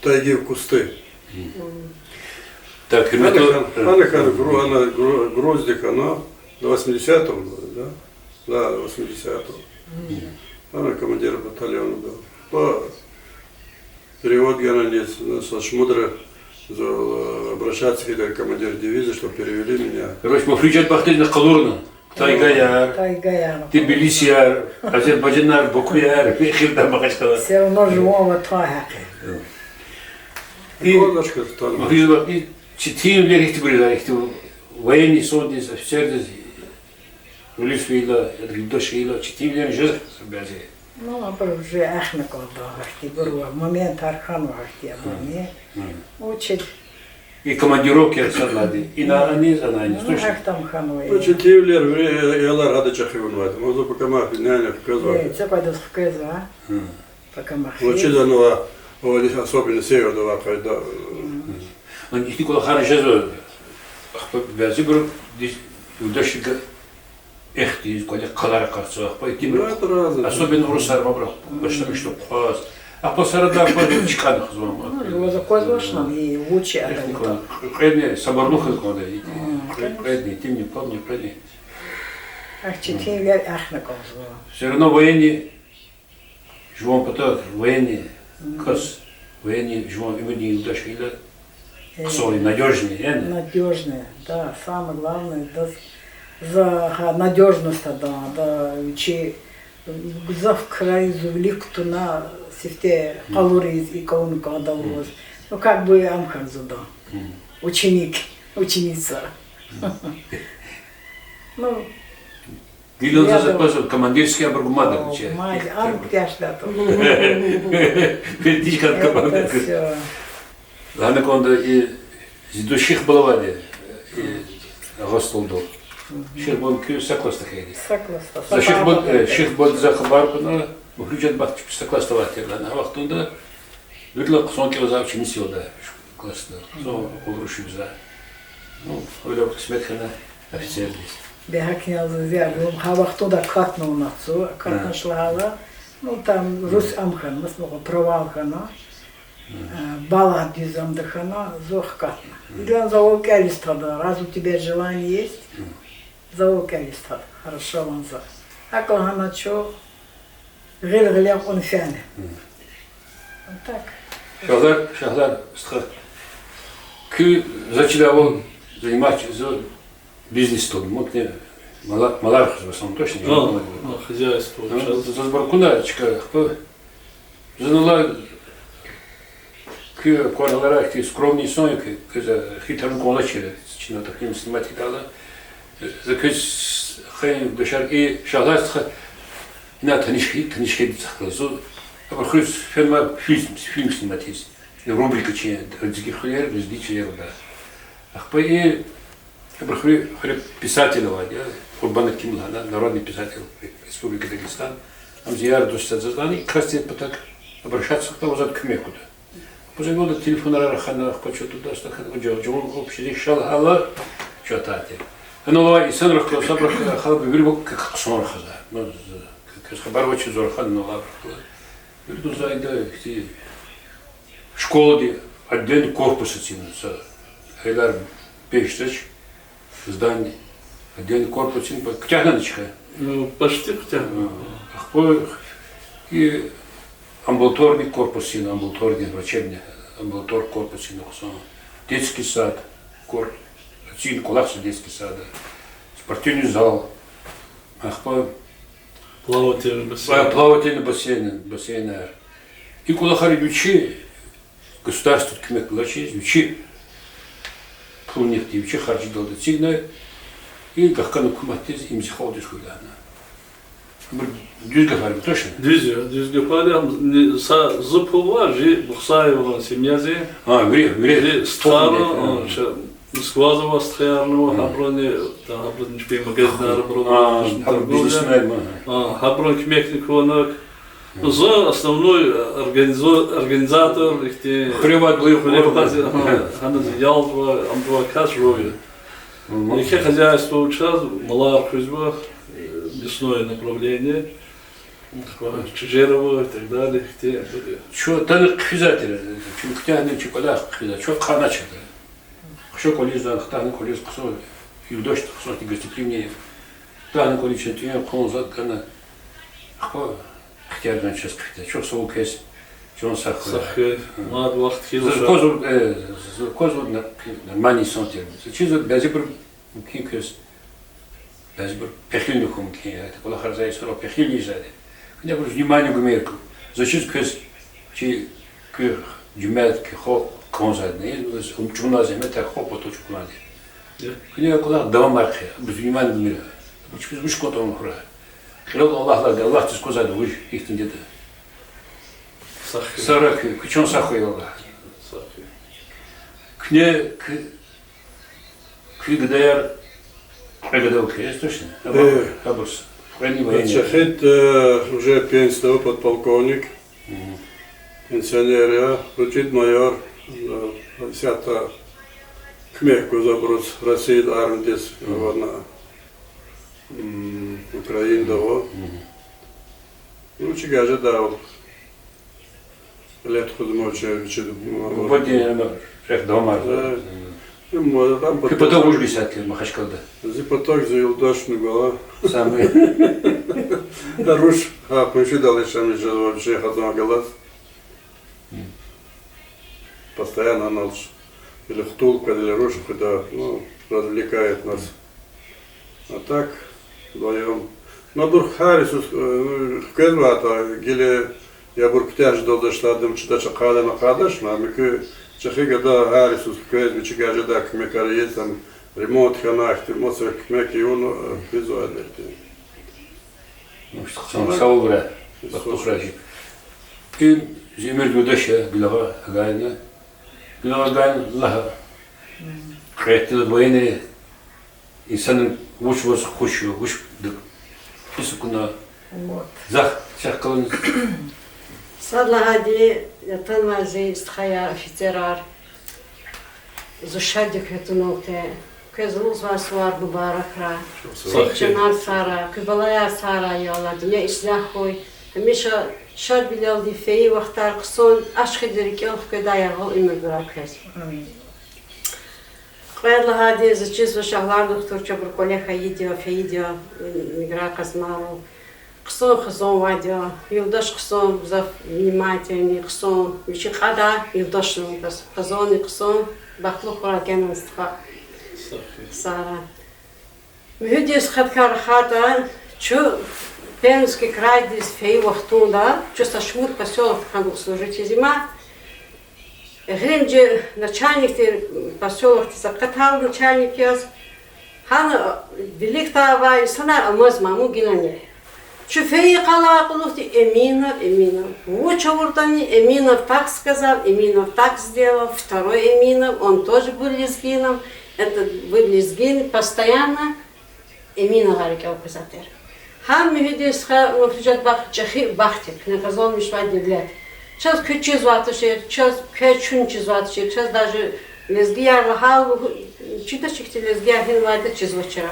тайги в кусты. Так, ана, э, ана, ана Гру-, ана Гру-, Грузия, ана до восьмидесятого года, да? Да, до восьмидесятого. Ана командир батальона был. По Перевод гана низ, ну, са шумудра за-, обращаться хьайиди командир дивизии, чтоб перевели меня. Короче, мухрижат бахтизни къалурна. Тайгаяр, тайгаяр, Тбилисияр, Азербайжанар, Бакуяр, эхирда Махачкъала. Всё равно жуван ватан гьакъи. И, мухрижат бахтиз, четинвилер ихьтинбур я, ихьтин военный садиз, офицердиз, гъуьлуьз фейила, яда юлдаш хьайила, четинвилер жез бязи. Ну, абур уже эхна кӀанда гьахьтинбур ва моментар хьанва гьахьтин абурни. Очень. И командировкаяр садлагьди. Ина аниз, ана аниз, ну, точно? Гьахьтин хьанва. Ну, четинвилер, вири аялар гьада чӀехи авунвайди. Мазу пакамахъ бинайна хквезва. Э, цекъвайдаз хквезва. Пакамахъ. Вучиз ана, особенно северда авай къайда. Ана ихьтин кӀвалахар жезва, ахпа бязибуру диз юлдашрихъ эхтиз, кӀвале къалар акъатзава, ахпа итимри. Ну, это разное. Особенно урусар мабра башламишна хъваз. Ахпа сарадар ахпа чкӀана хзва. Ну, жуваз аквазвачни, и вучи ада. Кьведни сабурлу хьиз кӀанда, и, конечно, кьведни, итимни, пабни, кьведни. Ахьтин четинвилер эхна кӀанзава. Всё равно военный Жуван патав военный кас, военный жуван уьмуьрдин юлдаш хьайила, э, хъсан, надёжный, яни? Надёжный, да, самое главное, да, за, гьа, надёжность ада, да, вичи гзаф край зувлик туна сифте къалуриз и кӀвалун кӀанда лугьуз. Ну, как бы ам хьанзада. Ученик, ученица. Ну, Гила заз аквазва командирский абур гумадар, вичи. Май, ам кяш дату. Передвижка командир. Лагьана кӀанда, и зи дуст Шихбал авайди, и Агъа СтӀалдал. Шихбал куь са класс тахьайди. Са класс, са класс. За Шихбал, э, Шихбалди за хабар кьуна, мухлижат бахт са класс авайди лагьана. А вахтунда виридалай хъсан кӀелзавай ученица я ада классда. Хъсан къулрушиз за. Ну, гьавиляй кьисмет хьана офицердиз. Бегьакьназа зиярат лум, гьа вахтунда акатна вуна цу, акатнач лагьайла. Ну, там рус ам хьана, маса мугъ провал хьана. Э, баладиз амда хьана, зун хкатна. Идалан завал кӀелиз тада, раз у тебя желание есть, завал кӀелиз тада, хорошо ванза. ГьакӀ лагьана чу, гъил гъиле кьун фена. Вот так. Шагьлар, Шагьлар стха. Куьн за чидай авал заниматься, за бизнес тун, мукни мала-, малар хзва сан, точно? А, хозяйство. Заз буркуна чка, хпа. Зун валай куь кӀвалахар ихьтин скромный инсан я, куь, куьз хьи таран кӀанзавачир, чна тахьим снимать хьайидайла. За квез хайи душар и Шагьлар стха, ина таниш хьи, таниш хьайиди цахказ. Зун абуру хуьз фенва фильм, фильм снимать ийиз. Рубрика чи, лезги хуьрер, лезги чилер ада. Ахпа и абуру хуьре, хуьре писатель авайди я, Къурбан Аким лагьана, народный писатель Республики Дагестан. Ам зи яр-дуст я, заз лагьана, и касди патак обращаться хьана, ваз ада куьмек гуда. Ахпа за вада телефонар рахана, ахпа чун туда стака, о, жа-, жаван общий зи шал гьала чу атайди. Ана ва инсанрихъ галаз абурухъ халкь вири вак к-, к-, хъсан рахазва. Ну, з-, к-, квез хабар авачиз зун рахана, ана ва абурухъ галаз. Вирида зайда, ихьтин школади отдельный корпус эцигна са, гьелар бес жеч, здание, отдельный корпус эцигна, куьтягьнани чка? Ну, почти куьтягьна. А, ахпа и амбулаторный корпус эцигна, амбулаторный, врачебный, амбулатор корпус эцигна хъсан. Детский сад, кор-, эцигна кӀвалахзава детский сад, спортивный зал. Ахпа плавательный бассейн. А, плавательный бассейн, бассейнар. И кӀвалахар вичи государстводи куьмек галачиз, вичи пулунихъди, вичи харжидалди эцигна, и гахкана гьукуматдиз, им зи халкьдиз хьуй лагьана. Абур дуьз гафар я, точно? Дуьз я, дуьз гафар я, ам ни-, са зи пул ва жи Бухсаеван семьязи. А, вири, вири. Жи стхайри, а, ша-, Москвада авай стхаярни ава, гьабурани, та гьабурани чпин магазинар, а, абуру, гьабуру бизнесмен, а, гьабурани куьмекни кванак. За основной, э, организо-, организатор, ихьтин хуьревай, хуьревай, гьана зи ялзавай, амзавай кас жув я. Мгм. Еке хозяйство чаз, малар хуьзва, э, мясное направление, чижер ава и так далее, ихьтин. Чун тани хъфизвай тир, чун куьтягьна чи кӀвалах хъфизвай, чун хъаначада. Хъша кӀвализ, хтана кӀвализ хъсан, юлдашди хъсан, гостеприимный. Хтана кӀвализ чун тӀуьн-хъун зак гана, ахпа ихтияр гана чаз хъфида. Чухсагъул квез, чан сагъ хьуй. Сагъ хьуй. Мад вахт хьиз. Заз кваз, э, заз кваз нормальный инсан тир. Заз чиз бязибур мумкин квез. Бязибур пехилни хьун мумкин я, кӀвалахар за исара пехилни ийизвайди. Куьне абуруз внимание гумир ку. Заз чиз квез чи куь жемят, куь халкь кӀанзавайди. Заз ум чӀугуна зегьмет, халкь патал чӀугунайди. Куьне кӀвалах давамар хъия, абуруз внимание гумир. Абур чпиз вуч кӀан тавуна хьурай. Кьилел Аллагьдиз, Аллагьдиз квазвайди вуж ихьтинди я. Сагърай куьн, куь чан сагъ хьуй, Аллагь. Куьне куь Куь гадаяр кьве гада ава квез, точно? Э. Абур с-, кьве ни военный. ЧӀехиди, э, уже пенсияда ава, подполковник. Мгм. Пенсионер я, ручид майор, э, исятда куьмек гуз абуруз Россияда армиядиз, мгм, авуна, м, Украинада ава. Мгм. Ну, чи гажа давал. Лет хуьзмач, вичи. Бу-, бу дин ама рехъ дамар. Э, им, э, там. Куь патав вуж гисятир Махачкалада? Зи патав зи юлдашни гвай. Самый. Руш, гьа, къуншидал яшамиш жезва, вичи хазан галаз. М. Постоянно аналж. Или хтул кваз, или руш хуьда, ну, развлекает нас. А так, вдвоём. Ну, абур гьар йисуз, э, хквезватӀа, гила я абур куьтягь жедалди ишлемишда, чидач, акъадан акъадач, ма муькуь чӀехи гада гьар йисуз хквез, вичи гажедай куьмекар ийиз, там, ремонт хьана, ихьтин маса куьмек авуна, э, хквезвайди я. Савабра, бахтлу хьурай. Им зи уьмуьрдин юлдаш я, Гуьлагъа Агаевна. Гуьлагъа Агаевна лагь, кьве-кьвед военный инсанрин вуч ваз хуш я, вуч д-, пис акуна, захъ, чахъ калун. Сад лагьайди, атанвай зи стхаяр, офицерар, зун шаддик квез тунал къе. Квез лугьузвай сувар мубаракрай. Квез чанар сагърай, куь балаяр сагърай, я Аллагь, дуьнья ислягь хьуй. Гьамиша шадвилелди фейи вахтар хъсан ашкъидин рикӀел хкведай яргъал уьмуьр гурай квез. Кьвед лагьайди, заз чизвач, Агьлар духтур, чабур кӀвале хьайиди я, фейиди я, м, Миграгь Къазмаров. Хъсан хизанвайди я, юлдаш хъсан, гзаф внимательный, хъсан, вичи кьадай юлдаш я, хъ-, хизанни хъсан, бахтлу хьурай генани стха. Сагърай. Муьгьуьдин стхадикай рахайтӀа, чун Пермский крайдиз фейи вахтунда, чун са шумуд посёлокда хьана служить ийиз има, гъиле чи начальникдин, посёлокдиз акъатайла начальник яз, гьана виликдай авай инсанар амазма, мун генани. Чун фейи къалай кьулухъди Эминов, Эминов. Вуч авуртӀани, Эминов так сказал, Эминов так сделал, второй Эминов, он тоже был лезгином, этот был лезгин, постоянно Эминовар рикӀел къвезвай тир. Гьам Муьгьуьдин стха, ну, Гьуьжетбах, чӀехи бахт я, куьне къазанмишвай девлет. Чаз куьн чизвай тушир, чаз квез чун чизвай тушир, чаз даже лезгияр лагьайла, чидач ихьтин лезгияр гьинвайди чизвачир.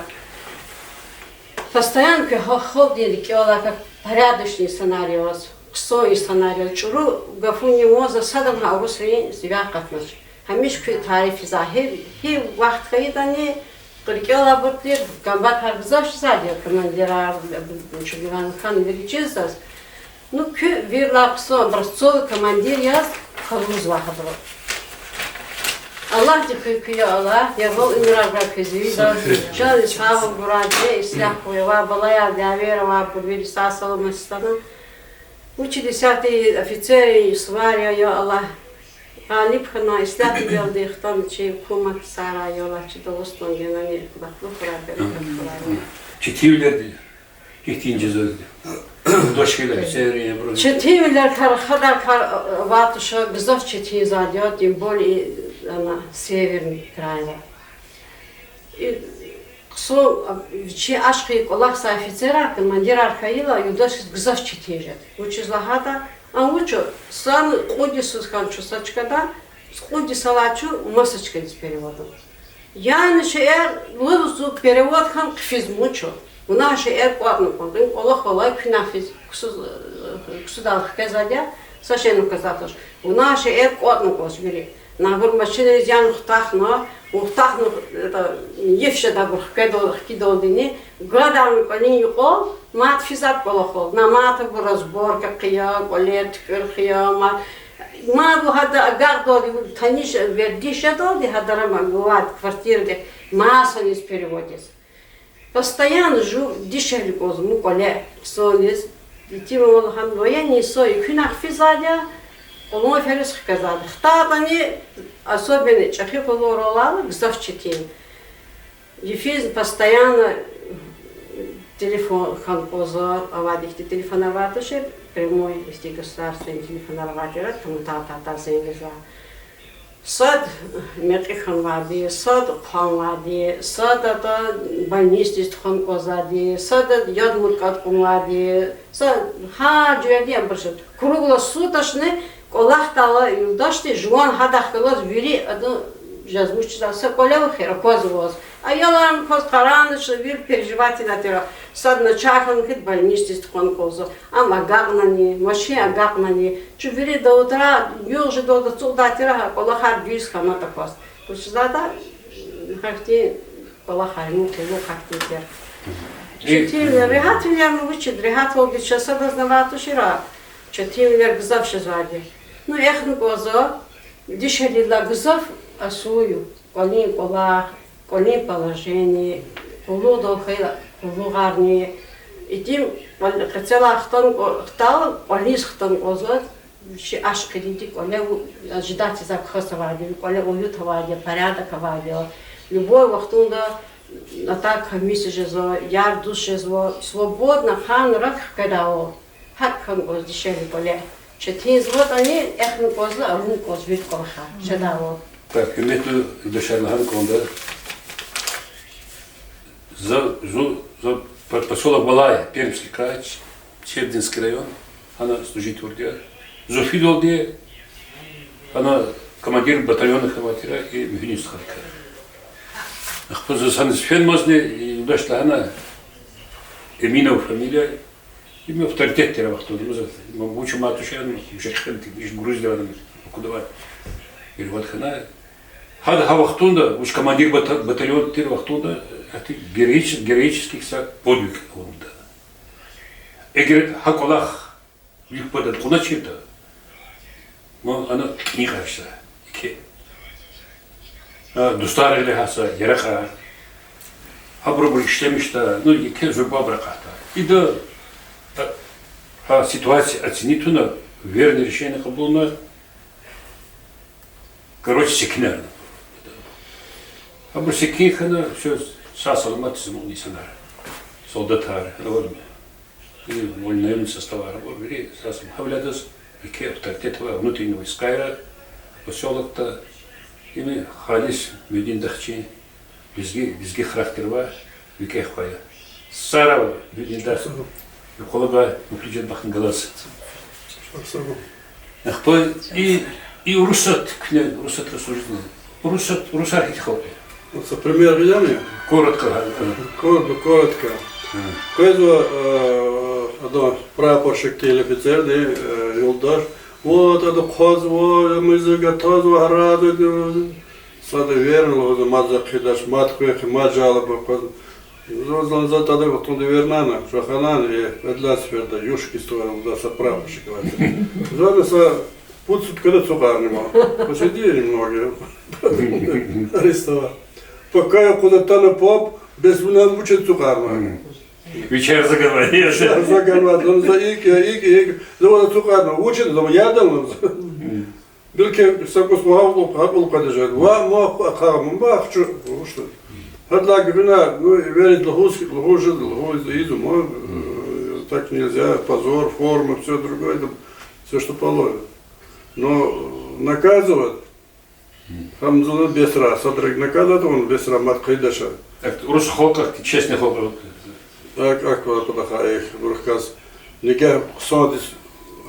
Постоянно куь халкьдин рикӀелай, как порядочный инсанар яз, хъсан инсанар яз, чӀуру гафунин ванза садрани гьа урусрин сивяй акъатнач. Гьамиша куь тарифзава. Гьи, гьи вахт хьайитӀани, рикӀелай абур тир, комбатар гзаф жезвайди я, командирар, чугван хан вири чиз заз. Ну, куьн вирилай хъсан образцовый командир яз къалурзава гьабуру. Аллагьди куь, куь, я Аллагь, яргъал уьмуьрар гурай квез вирида, чан сагъвал гурай, дуьнья ислягь хьуй, авай балаяр, дявеяр авайбур вири сагъ-саламат хьана. Вучиз исятда офицеррин сувар я, я Аллагь, гъалиб хьана, ислягьвилелди хтана чи гьукумат сагърай, я Аллагь, чи Дагъустан генани бахтлу хьурай, берекат хьурай. Четинвилер ихьтин жезва, дошкел офицеррин, абурун. Четинвилер кар, хадалай кар, э, авай туш, гзаф четинзавайди я, тем более, ана, северный крайда. И хъсан, а, вичин ашкъи кӀвалахзавай офицерар, командирар хьайила, юлдашриз гзаф четин жеда. Вучиз лагьайтӀа, ам вуч я, сад кьуд йисуз хьана чун са чкада, кьуд йисалай чун маса чкадиз переводна. Яни шейэр лугьуз, перевод хьана хъфизмач. Вуна шейэр кӀватӀна кӀватӀна, кӀвалахал куьнахъ физ ксуз, ксудал хквезвайди я, са шейни кваз туш. Вуна шейэр кӀватӀна кӀваз вири. Набур машинриз яна хутахна, вун хутахна, это, йиф жедайбур хкведал, хкидалдини, гадарна кӀвалин юкьвал, мад физвай кӀвалахал. На мад абур разборка хъия, кӀвале туькӀуьр хъия, ма-, мад гьада агакьдалди, таниш вердиш жедалди, гьадара ма-, мад квартирадихъ маса йис переводиз. Постоянно жув дишегьли кӀваз, мукьвале хъсандиз, итимвал гьам военный йисуз куьнахъ физвайди я, къуллугъ фериз хквезвайди. ХтайтӀани, особенно чӀехи къуллугърал алайла, гзаф четин. Йифиз постоянно телефон хьана кӀвазва, авайди ихьтин телефонар авай тушир, прямой ихьтин государственный телефонар авай тир, таматар-татар зенг ийизва. Сад мекьи хьанвайди, сад хъванвайди, сад ата больницадиз тухвана кӀвазвайди, сад яд-муркӀад кьунвайди, са гьар жуьредин абур жез. Круглосуточно кӀвалахдайла юлдашди жуван гьадахъ галаз вири адан жез вучзава, са кӀвале вахир аквазваз. Аяларни кваз къарагъначна вири переживать ийидай тир, садни чай хьана хьайитӀа больницадиз тухвана кӀвазва. Ам агакьнани, машин агакьнани, чун вири до утра югъ жедалди ацукьдай тир, гьа кӀвалахар дуьз хьанатӀа кваз. Вучиз лагьайтӀа гьахьтин кӀвалахар, ну, къуллугъ гьахьтин тир. Четинвилер, регьятвилер, ну, вучиз, регьятвалди чаз садазни авай тушир, четинвилер гзаф жезвайди. Ну, эхна кӀвазва, дишегьлидилай гзаф асул я кӀвалин кӀвалах, кӀвалин положение, къуллугъдал хьайила къуллугъарни, итим кӀвал-, къецелай хтан кӀва-, хтайла кӀвализ хтан кӀвазва, чи ашкъидин кӀвале у-, ожидать ийизвай кас авайди, кӀвале уют авайди, порядок авайди. Любой вахтунда Атака миса жезва, яр-дуст жезва, свободно ханра хкведайвал. ГьакӀ хьана кӀанзава дишегьли кӀвале. ЧетинзаватӀани, эхна кӀанзава, авуна кӀанзава вири кӀвалахар жедайвал. Так, гьуьрметлу юлдашар, лагьана кӀанда. За, зун, за по-, посёлок Валаи, Пермский край, Севдинский район, гьана служить авурди я. Зун фидалди, гьана командир батальона хьанвай тир и Муьгьуьдин стхадикай. Ахпа заз гьаниз фенмазни, и юлдаш лагьана, Эминов фамилия, им авторитет тир а вахтунда, им за, им вуч ама тушир, им вуч хьана тир, иш Грузияда ам акъудавай перевод хьана. Гьада гьа вахтунда, вуч командир бата-, батальон тир вахтунда, гьатта героич-, героический са подвиг авунда. Эгер гьа кӀвалах вилик патал кьуначиртӀа, ма ана кӀаник кьаршза, еке. А, дустар гъиле гьаса, яракьар. Гьабурубур ишлемишда, ну, еке зурба ракъатда. Ида, а, гьа ситуация оценить туна, верное решение кьабулна, короче, секинарна. Абур секин хьана, всё, сагъ-саламат зимукьна инсанар. Солдатар, гьана варма. И вольнонаёмный составар, абур вири сагъ-саламат. Гьавиляй адаз еке авторитет авай внутренние войскайра, посёлокда, им халис Муьгьуьдин Дахчин, лезги, лезги характер авай викӀегь хва я. Сара Муьгьуьдин Дах, юкъулагай муькуьд жеда бахтни галаз. Ахпа и, и урусат, куьне урусатра служитьна. Урусат, урусар гьихьтин халкь я? Вот, пример гъиляни? Коротко, ага. Кор-, коротко. Ага. Къвезва, э, адан прапорщик тир офицерди, э, юлдаш. Вот, ада хъвазва, музыка тазва, гьарадиз. Сада верни лугьузва, мад за хъийидач, мад хъвехъи, мад жалоба къвезва. Зун, зун, за тада вахтунда вернана, жаханана, э, эдла сеферда, Юшкин ствоялда са прапорщик авай. Зун са пуд суткада ацукьарна ман. Посиди немного. Арестовал. Пока я куда-то на поп, без вуна вучиз ацукьарна. Вечер заговаривает. Вечер заговаривает. Зун за ик, я ик, ик. Зун ацукьарна. Вучиз, зун ядан. Белки са кӀус вагьал кьулухъ, гьа кьулухъ къведа жеда. Ва ма ахъа-, ахъа-, ма ахчу, вуч я. Гьадалай гуьгъуьна, ну, верить лугьуз, лугьуз жеда, лугьуз ийизва, ма, э, так нельзя, позор, форма, всё другое, там, всё, что положено. Но наказывать, там, за бесра, садра наказывать, он бесра мад хъийидач. Так, урус халкь, честный халкь. АкӀ, акӀ, кӀвалахай, э, бурухказ. Нигагь хъсандиз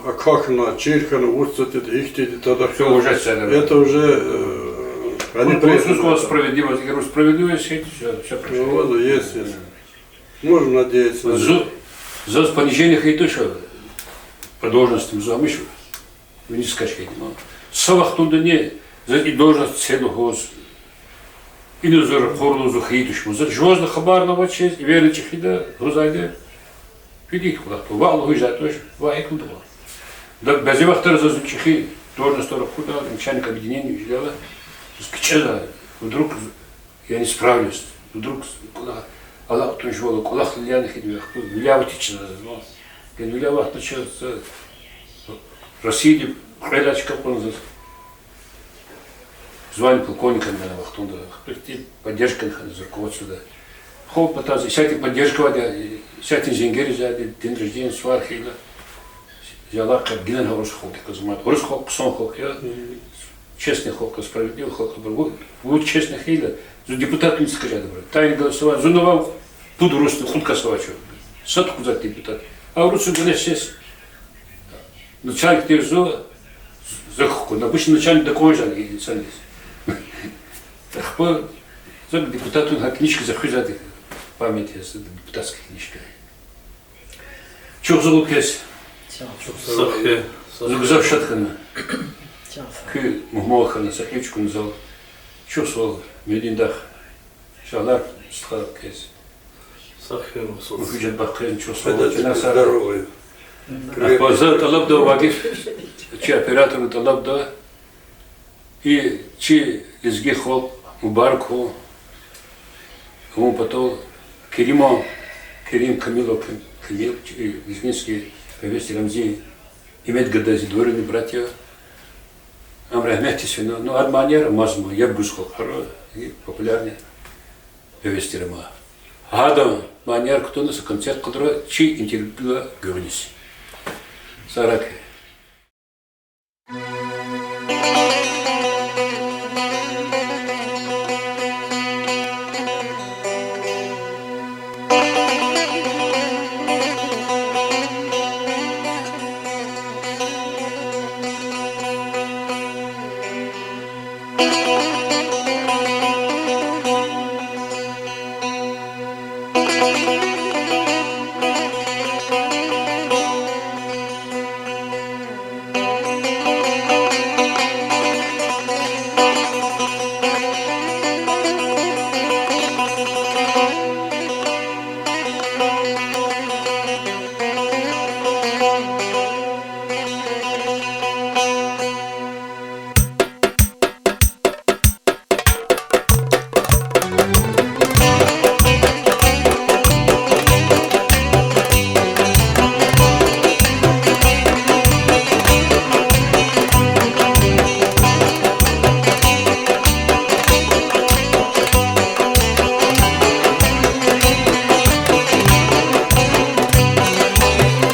акахьна, чир хьана, вуч затӀ тир, гьихьтинди тада. Всё, уже всё, да. Это уже, э, они... Просто признаны, да. Справедливость, я говорю, справедливость, это всё, всё прошло. Ну, вот, есть, есть. Можно надеяться на это. Зу-, заз понижение хьайитӀа, что по должности зун гьамиша виниз каш хьайитӀа. Са вахтундани заз и должность це лугьуз, ина зур хъур лугьуз хьайитӀа, заз жувазни хабарни авачиз, и верни чӀехида, гузайди, фидик кӀвалах, ваъ лугьуз жеда туш, ваъ икӀ лугьуда. Да, бязи вахтара заз чӀехи должностьар хьуда, начальник объединения вилелай, заз кичӀезва, вдруг я не справлюсь. Вдруг кӀвалах алакьун жувала, кӀвалахал яна хьидивехъ, виляй аватична заз, ну. Ген виляй аватна чаз, э, Россияди кьвед лагьай чка кьуна заз. Звание полковника гана вахтунда. Ахпа ихьтин поддержка хьана заз руководствода. Хов патаз, исятда поддержка авайди, исятда зенгер ийизвайди, день рождения сувар хьайила. Ялакъа гинан гьа урус халкьдиказ мад. Урус халкь хъсан халкь я. Честный халкь, справедливый халкь абур. Ву, ву честный хьайила, зун депутат виниз хкажайди абур. Тайное голосование, зун авай пуд урусни кьуд кас авачир. Са тухуза депутат. А урусри гале сес. Начальник тир зун, за хкун. Обычно начальник дакӀан жеда инсандиз. Ахпа за депутатун гьа книжка за хуьзвайди, память яз, депутатская книжка. Чухсагъул квез. Чухсагъул. Сагъ хьи. Зун гзаф шад хьана. Куь мугьман хьана, са кьил чукӀурна зал. Чухсагъул, Муьгьуьдин Дах. Шагьлар стха квез. Сагъ хьи, Масуд. Муьгьуьжетбах квез, чухсагъул. Здоровья. Ахпа за тӀалабда, Вакиф, чи операторни тӀалабда. И чи лезги халкь мубарак хьуй. Авун патал Керима, Керим Камилов, Кам-, Камил, чи лезгинский певец Рамзи, имеет года, двоюродные братья. Ам рагьметдиз фена, ну, ар манияр амазма, яб гуз халкьара, и популярный. гьевес тир ама. Гьадан манияр кутуна са концерт къалурай чи интеллигенциядин гуьгъуьниз. Сагърай хьи.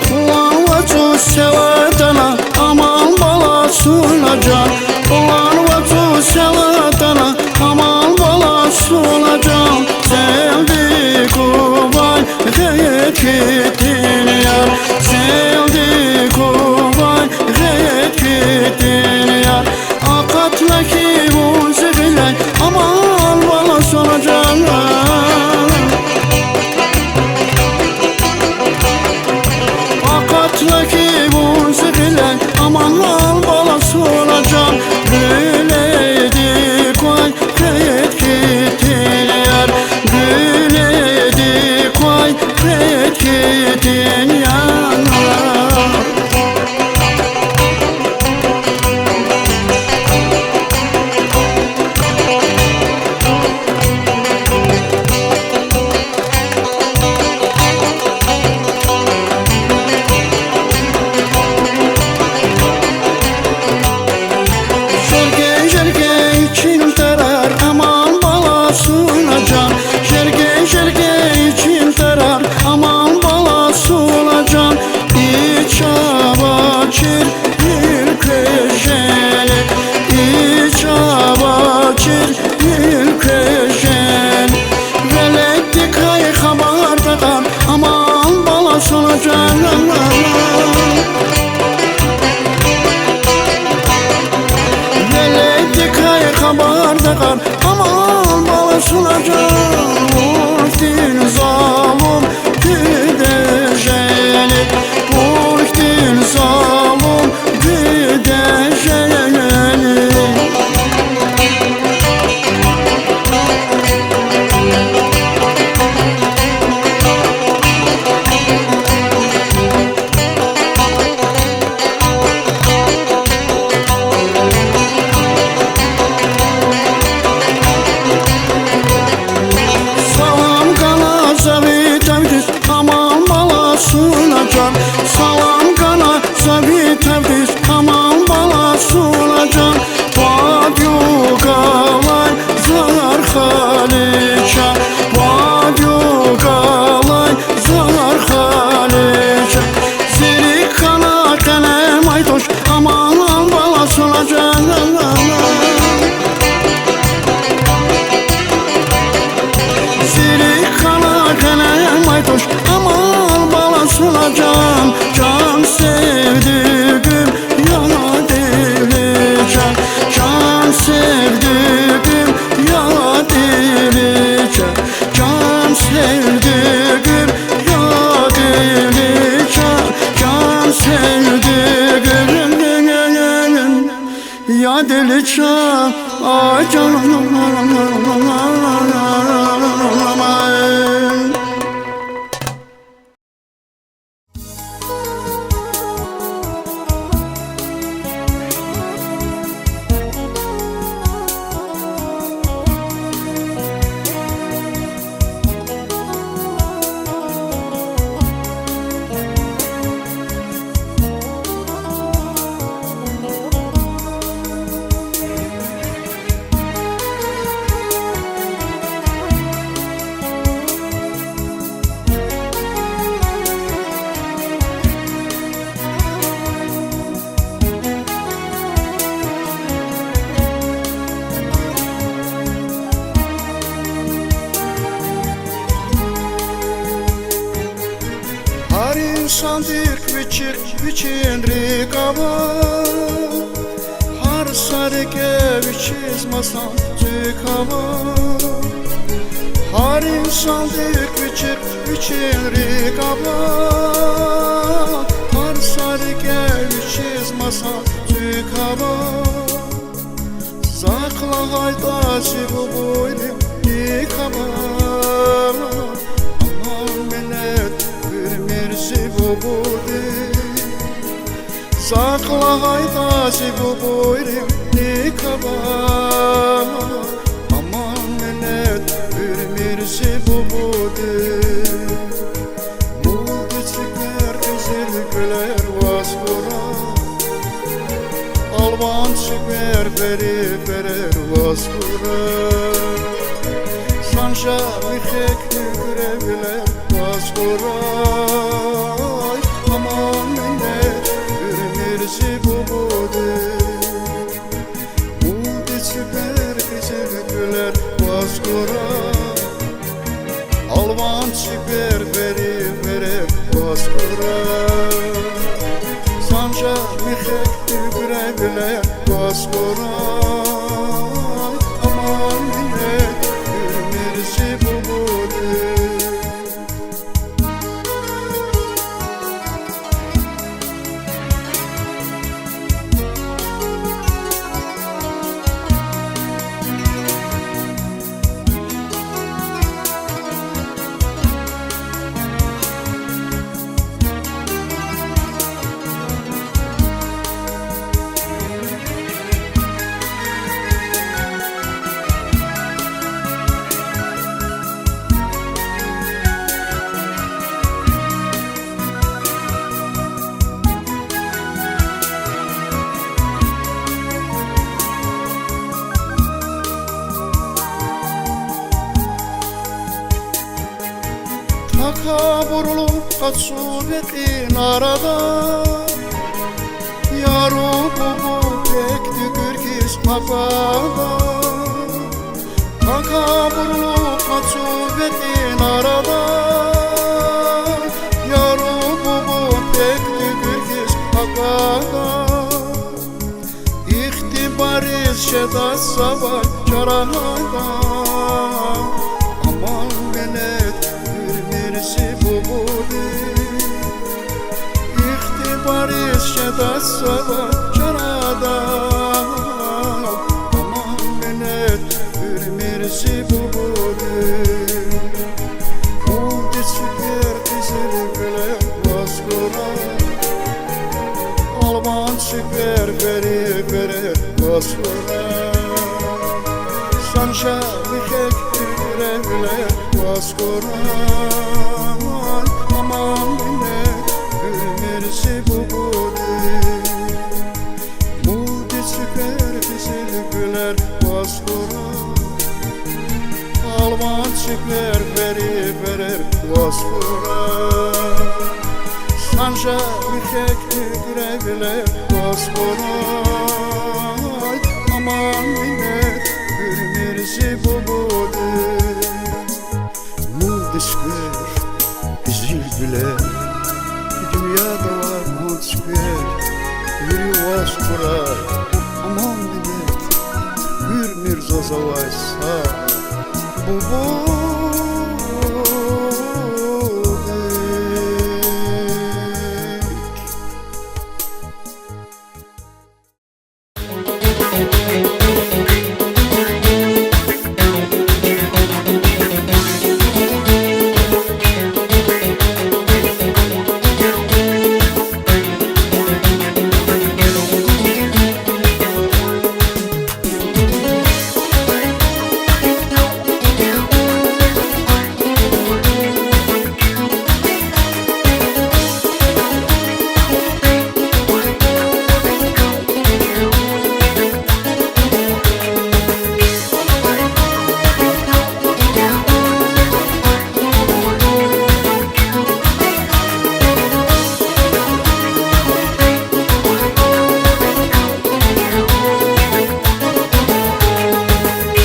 Кьулан вацӀуз сел атана, аман баласуна жан. Кьулан вацӀуз сел атана, аман баласуна жан. Селди кувай гъед хьтин яр, селди кувай гъед хьтин яр. Акъатна хьи вун зи гъиляй, аман баласуна жан. Акъатна хьи вун зи гъиляй, аман баласуна жан. Гъиледи квай гъед хьтин яр, гъиледи квай гъед хьтин яр. Жерге, жерге ичин тарар, аман баласуна жан. Жерге, жерге ичин тарар, аман баласуна жан. И чавачир уьлкве жени, и чавачир уьлкве жени. Веледдикай хабар тагъар, аман баласуна жан. Веледдикай хабар тагъар, аман баласуна жан. Вун хьтин залум гуьде жени, вун хьтин залум гуьде жени. Салам гана за ви тавдиз, аман баласуна жан. Салам гана за ви тавдиз, аман баласуна жан. Вад югъ галай зар халича, вад югъ галай зар халича. Зи рикӀ хьана къене май туш, аман баласуна жан. Зи рикӀ хьана къене май туш, аман баласуна жан. Жан севдигим, я дили жан, жан севдигим, я дили жан. Жан севдигим, я дили жан, жан севдигим, я дили жан, ай жаным. Сандихъ вичихъ вичин рикӀ ава, гьар са рикӀе вичиз масан цуьк ава. Гьар инсандихъ вичихъ вичин рикӀ ава, гьар са рикӀе вичиз масан цуьк ава. Захъ лагьайтӀа зи бубуйрин рикӀ ава, аман минет уьмуьр зи бубуди. Захъ лагьайтӀа зи бубуйрин рикӀ ава, аман минет уьмуьр зи бубуди. Мулди цуьквер, къизилгуьлер ваз хьурай, алван цуьквер, вери верер ваз хьурай, санжар михек гуьгуьревилер ваз хьурай, аман минет уьмуьр зи бубуди. Мулди цуьквер, къизилгуьлер ваз хьурай, алван цуьквер, вери верер ваз хьурай, санжар михек гуьгуьревилер ваз хьурай, аман минет уьмуьр зи бубуди. Такабурлу къацу векьин арада, яру-бубу пек дуьгуьр хьиз къакъада. Такабурлу къацу векьин арада, яру-бубу пек дуьгуьр хьиз къакъада. Ихтибариз жеда завай чарада, аман минет уьмуьр зи бубуди. Ихтибариз жеда завай чарада, аман минет уьмуьр зи бубуди. Мулди цуьквер, къизилгуьлер ваз хьурай, алван цуьквер, вери верер ваз хьурай, санжар михек гуьгуьревилер ваз хьурай, аман минет уьмуьр зи бубуди. Мулди цуьквер, къизилгуьлер ваз хьурай, алван цуьквер, вери верер ваз хьурай, санжар михек гуьгуьревилер ваз хьурай, аман минет уьмуьр зи бубуди. Мулди цуьквер, къизилгуьлер, и дуьньяда авай мулди цуьквер, вири ваз хьурай, аман минет уьмуьр заз авай са бубуди.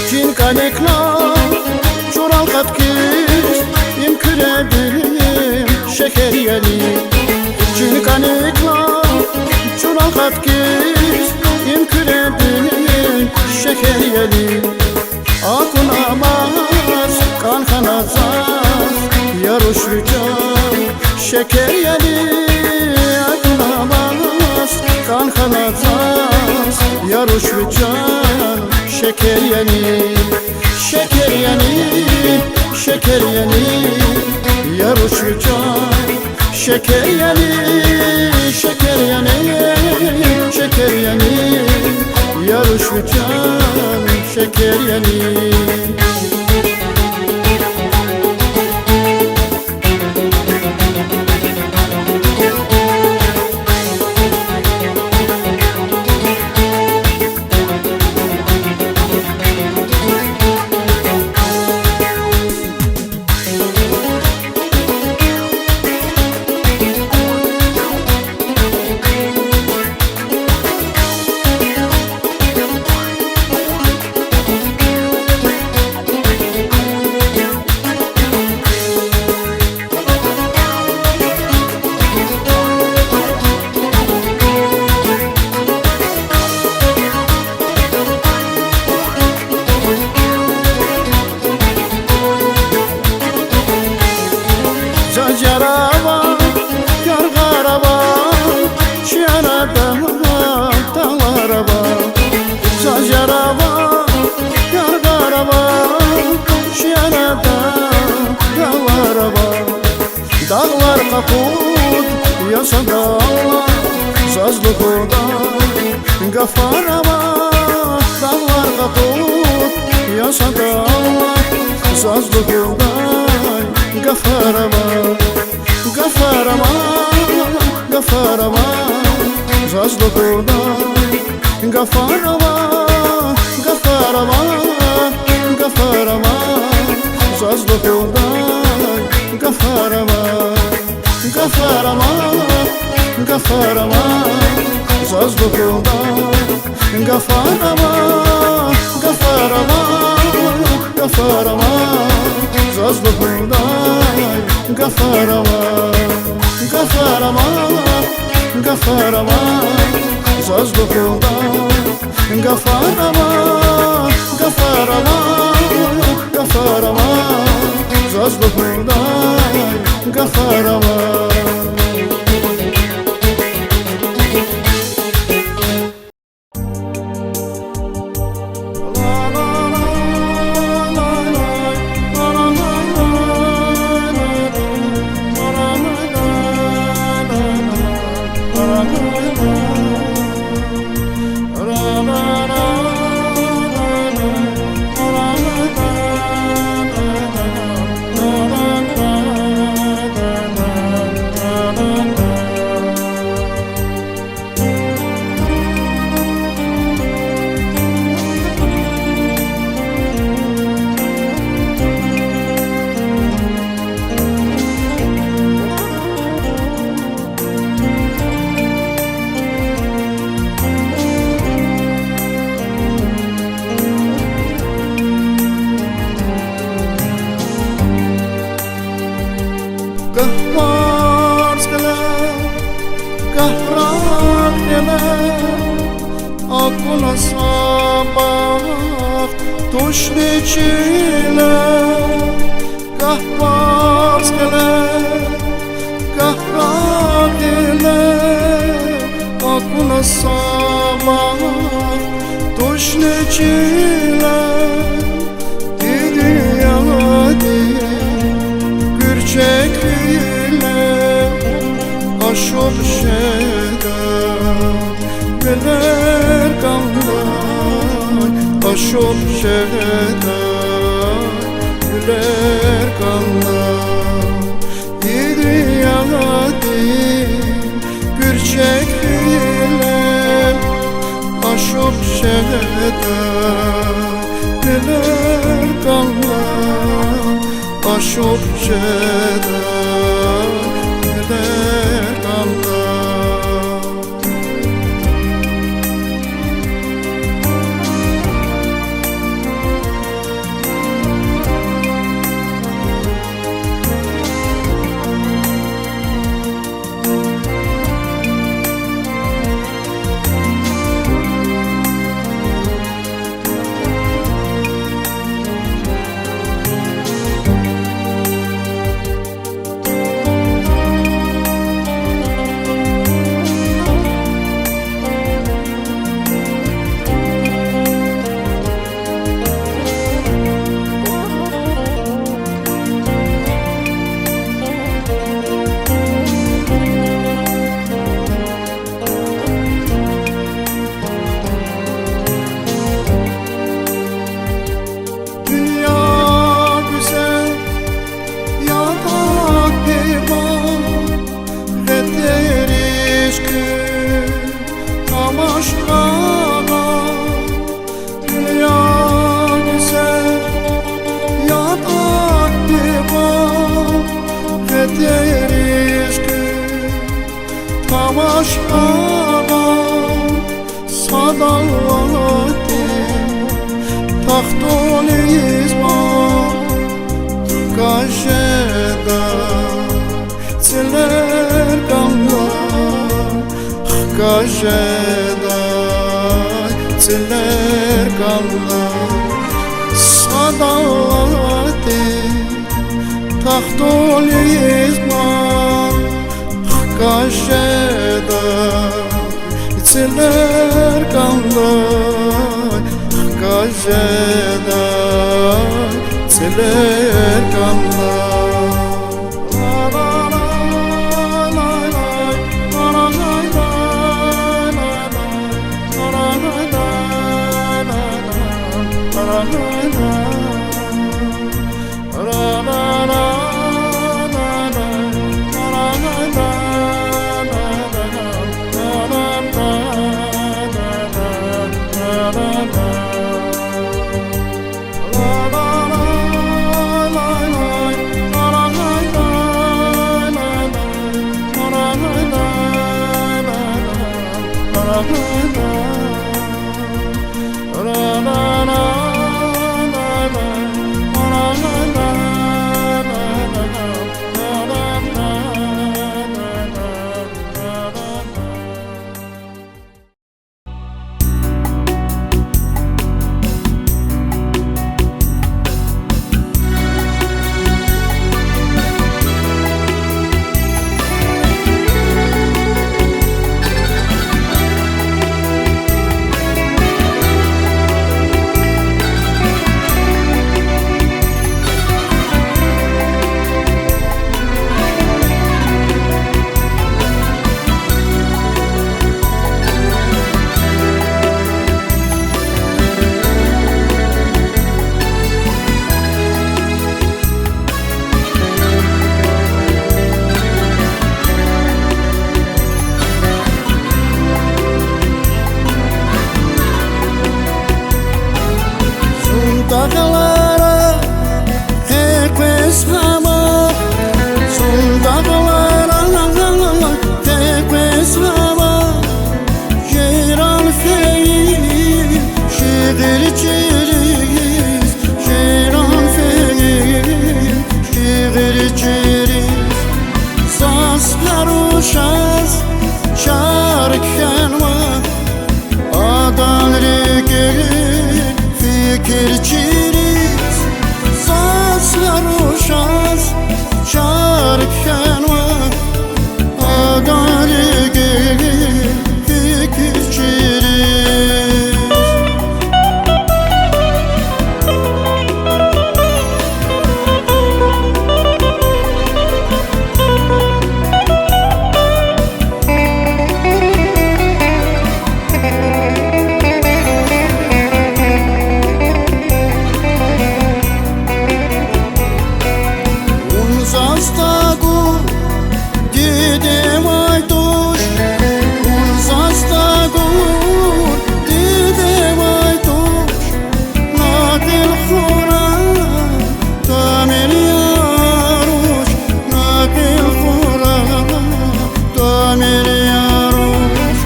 Чин кӀаник лагь, чурал къаткиз, им Куьре бирин шегьер яни? Квез им Куьредин шекер яни, акунмаз кӀан хьана заз, я руш ви чан, шекер яни, акунмаз кӀан хьана заз, я руш ви чан, шекер яни, шекер яни, шекер яни, я руш ви чан, шекер яни, шекер яни, шекер яни, я руш ви чан, шекер яни. Заз ярава, яргъарава, чи арада дагълар ава. Заз ярава, яргъарава, чи арада дагълар ава. Дагълар къакъуд я сад Аллагь, заз лугьудай гафар ава. Дагълар къакъуд я сад Аллагь, заз лугьудай гафар ава. Гафар ава, гафар ава, заз лугьудай гафар ава. Гафар ава, гафар ава, заз лугьудай гафар ава. Гафар ава, гафар ава, заз лугьудай гафар ава. Гафар ава, гафар ава, заз лугьудай гафар ава. Гафар ава, гафар ава, заз лугьудай гафар ава. Гафар ава, гафар ава, заз лугьудай гафар ава. Гагь варз геле, гагь рагъ геле, акуна са бахт тушни чиле. Гагь варз геле, гагь рагъ геле, акуна са бахт тушни чиле. И дуьньядин гуьрчег вилер ашукь жеда, гуьлер кӀандай ашукь жеда, гуьлер кӀандай. И дуьньядин гуьрчег вилер ашукь жеда, гуьлер кӀандай ашукь жеда, гуьлер кӀандай. Ашкъара сад алати тахтуниз ма хкаж жеда, цилер кӀандай хкаж жеда, цилер кӀандай. Сад алати тахтуниз ма хкаж жеда, цилер кӀандай хкаж жеда, цилер кӀандай. Зун дагълара къекъвез гьама, зун дагълара къекъвез гьама, жиран фейи шиир чириз, жиран фейи шиир чириз. Заз гьар рушаз чар кхьенва, адан рикӀин фикир чириз. Заз гьар рушаз чар кхьенва, адан рикӀин фикир чириз. Вун заз тагур дидевай туш, вун заз тагур дидевай туш. Накьил хьурай, тамир я руш, накьил хьурай, тамир я руш.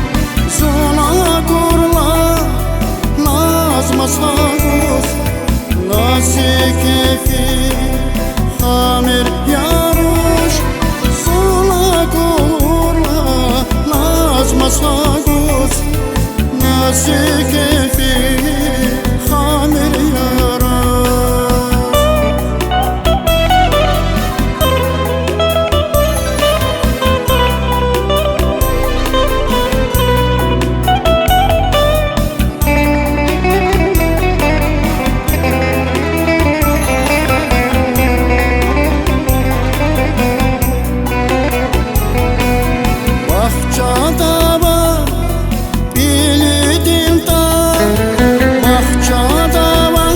Зун акурла назмаз гьагуз, на зи кефи хамир я руш. Зун акурла назмаз гьагуз, на зи кефи хамир я руш. Бахчада ава илидин тар, бахчада ава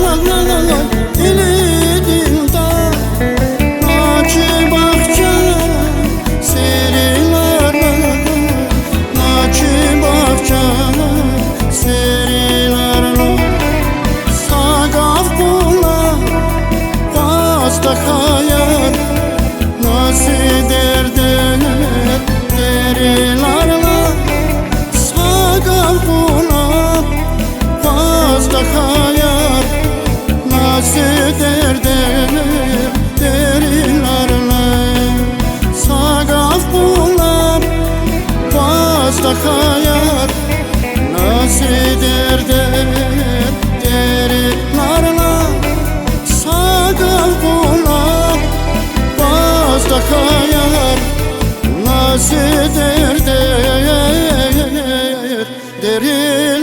илидин тар, начи бахча серинарна, начи бахча серинарна. Са гаф кьуна, къваз тахьаяр, на зи дердер, деринарна. Каяр, на зи дердер, деринарна, са гаф къулай, ваз тахьаяр, на зи дердер, деринарна, са гаф къулай, ваз тахьаяр, на зи дердер, деринарна.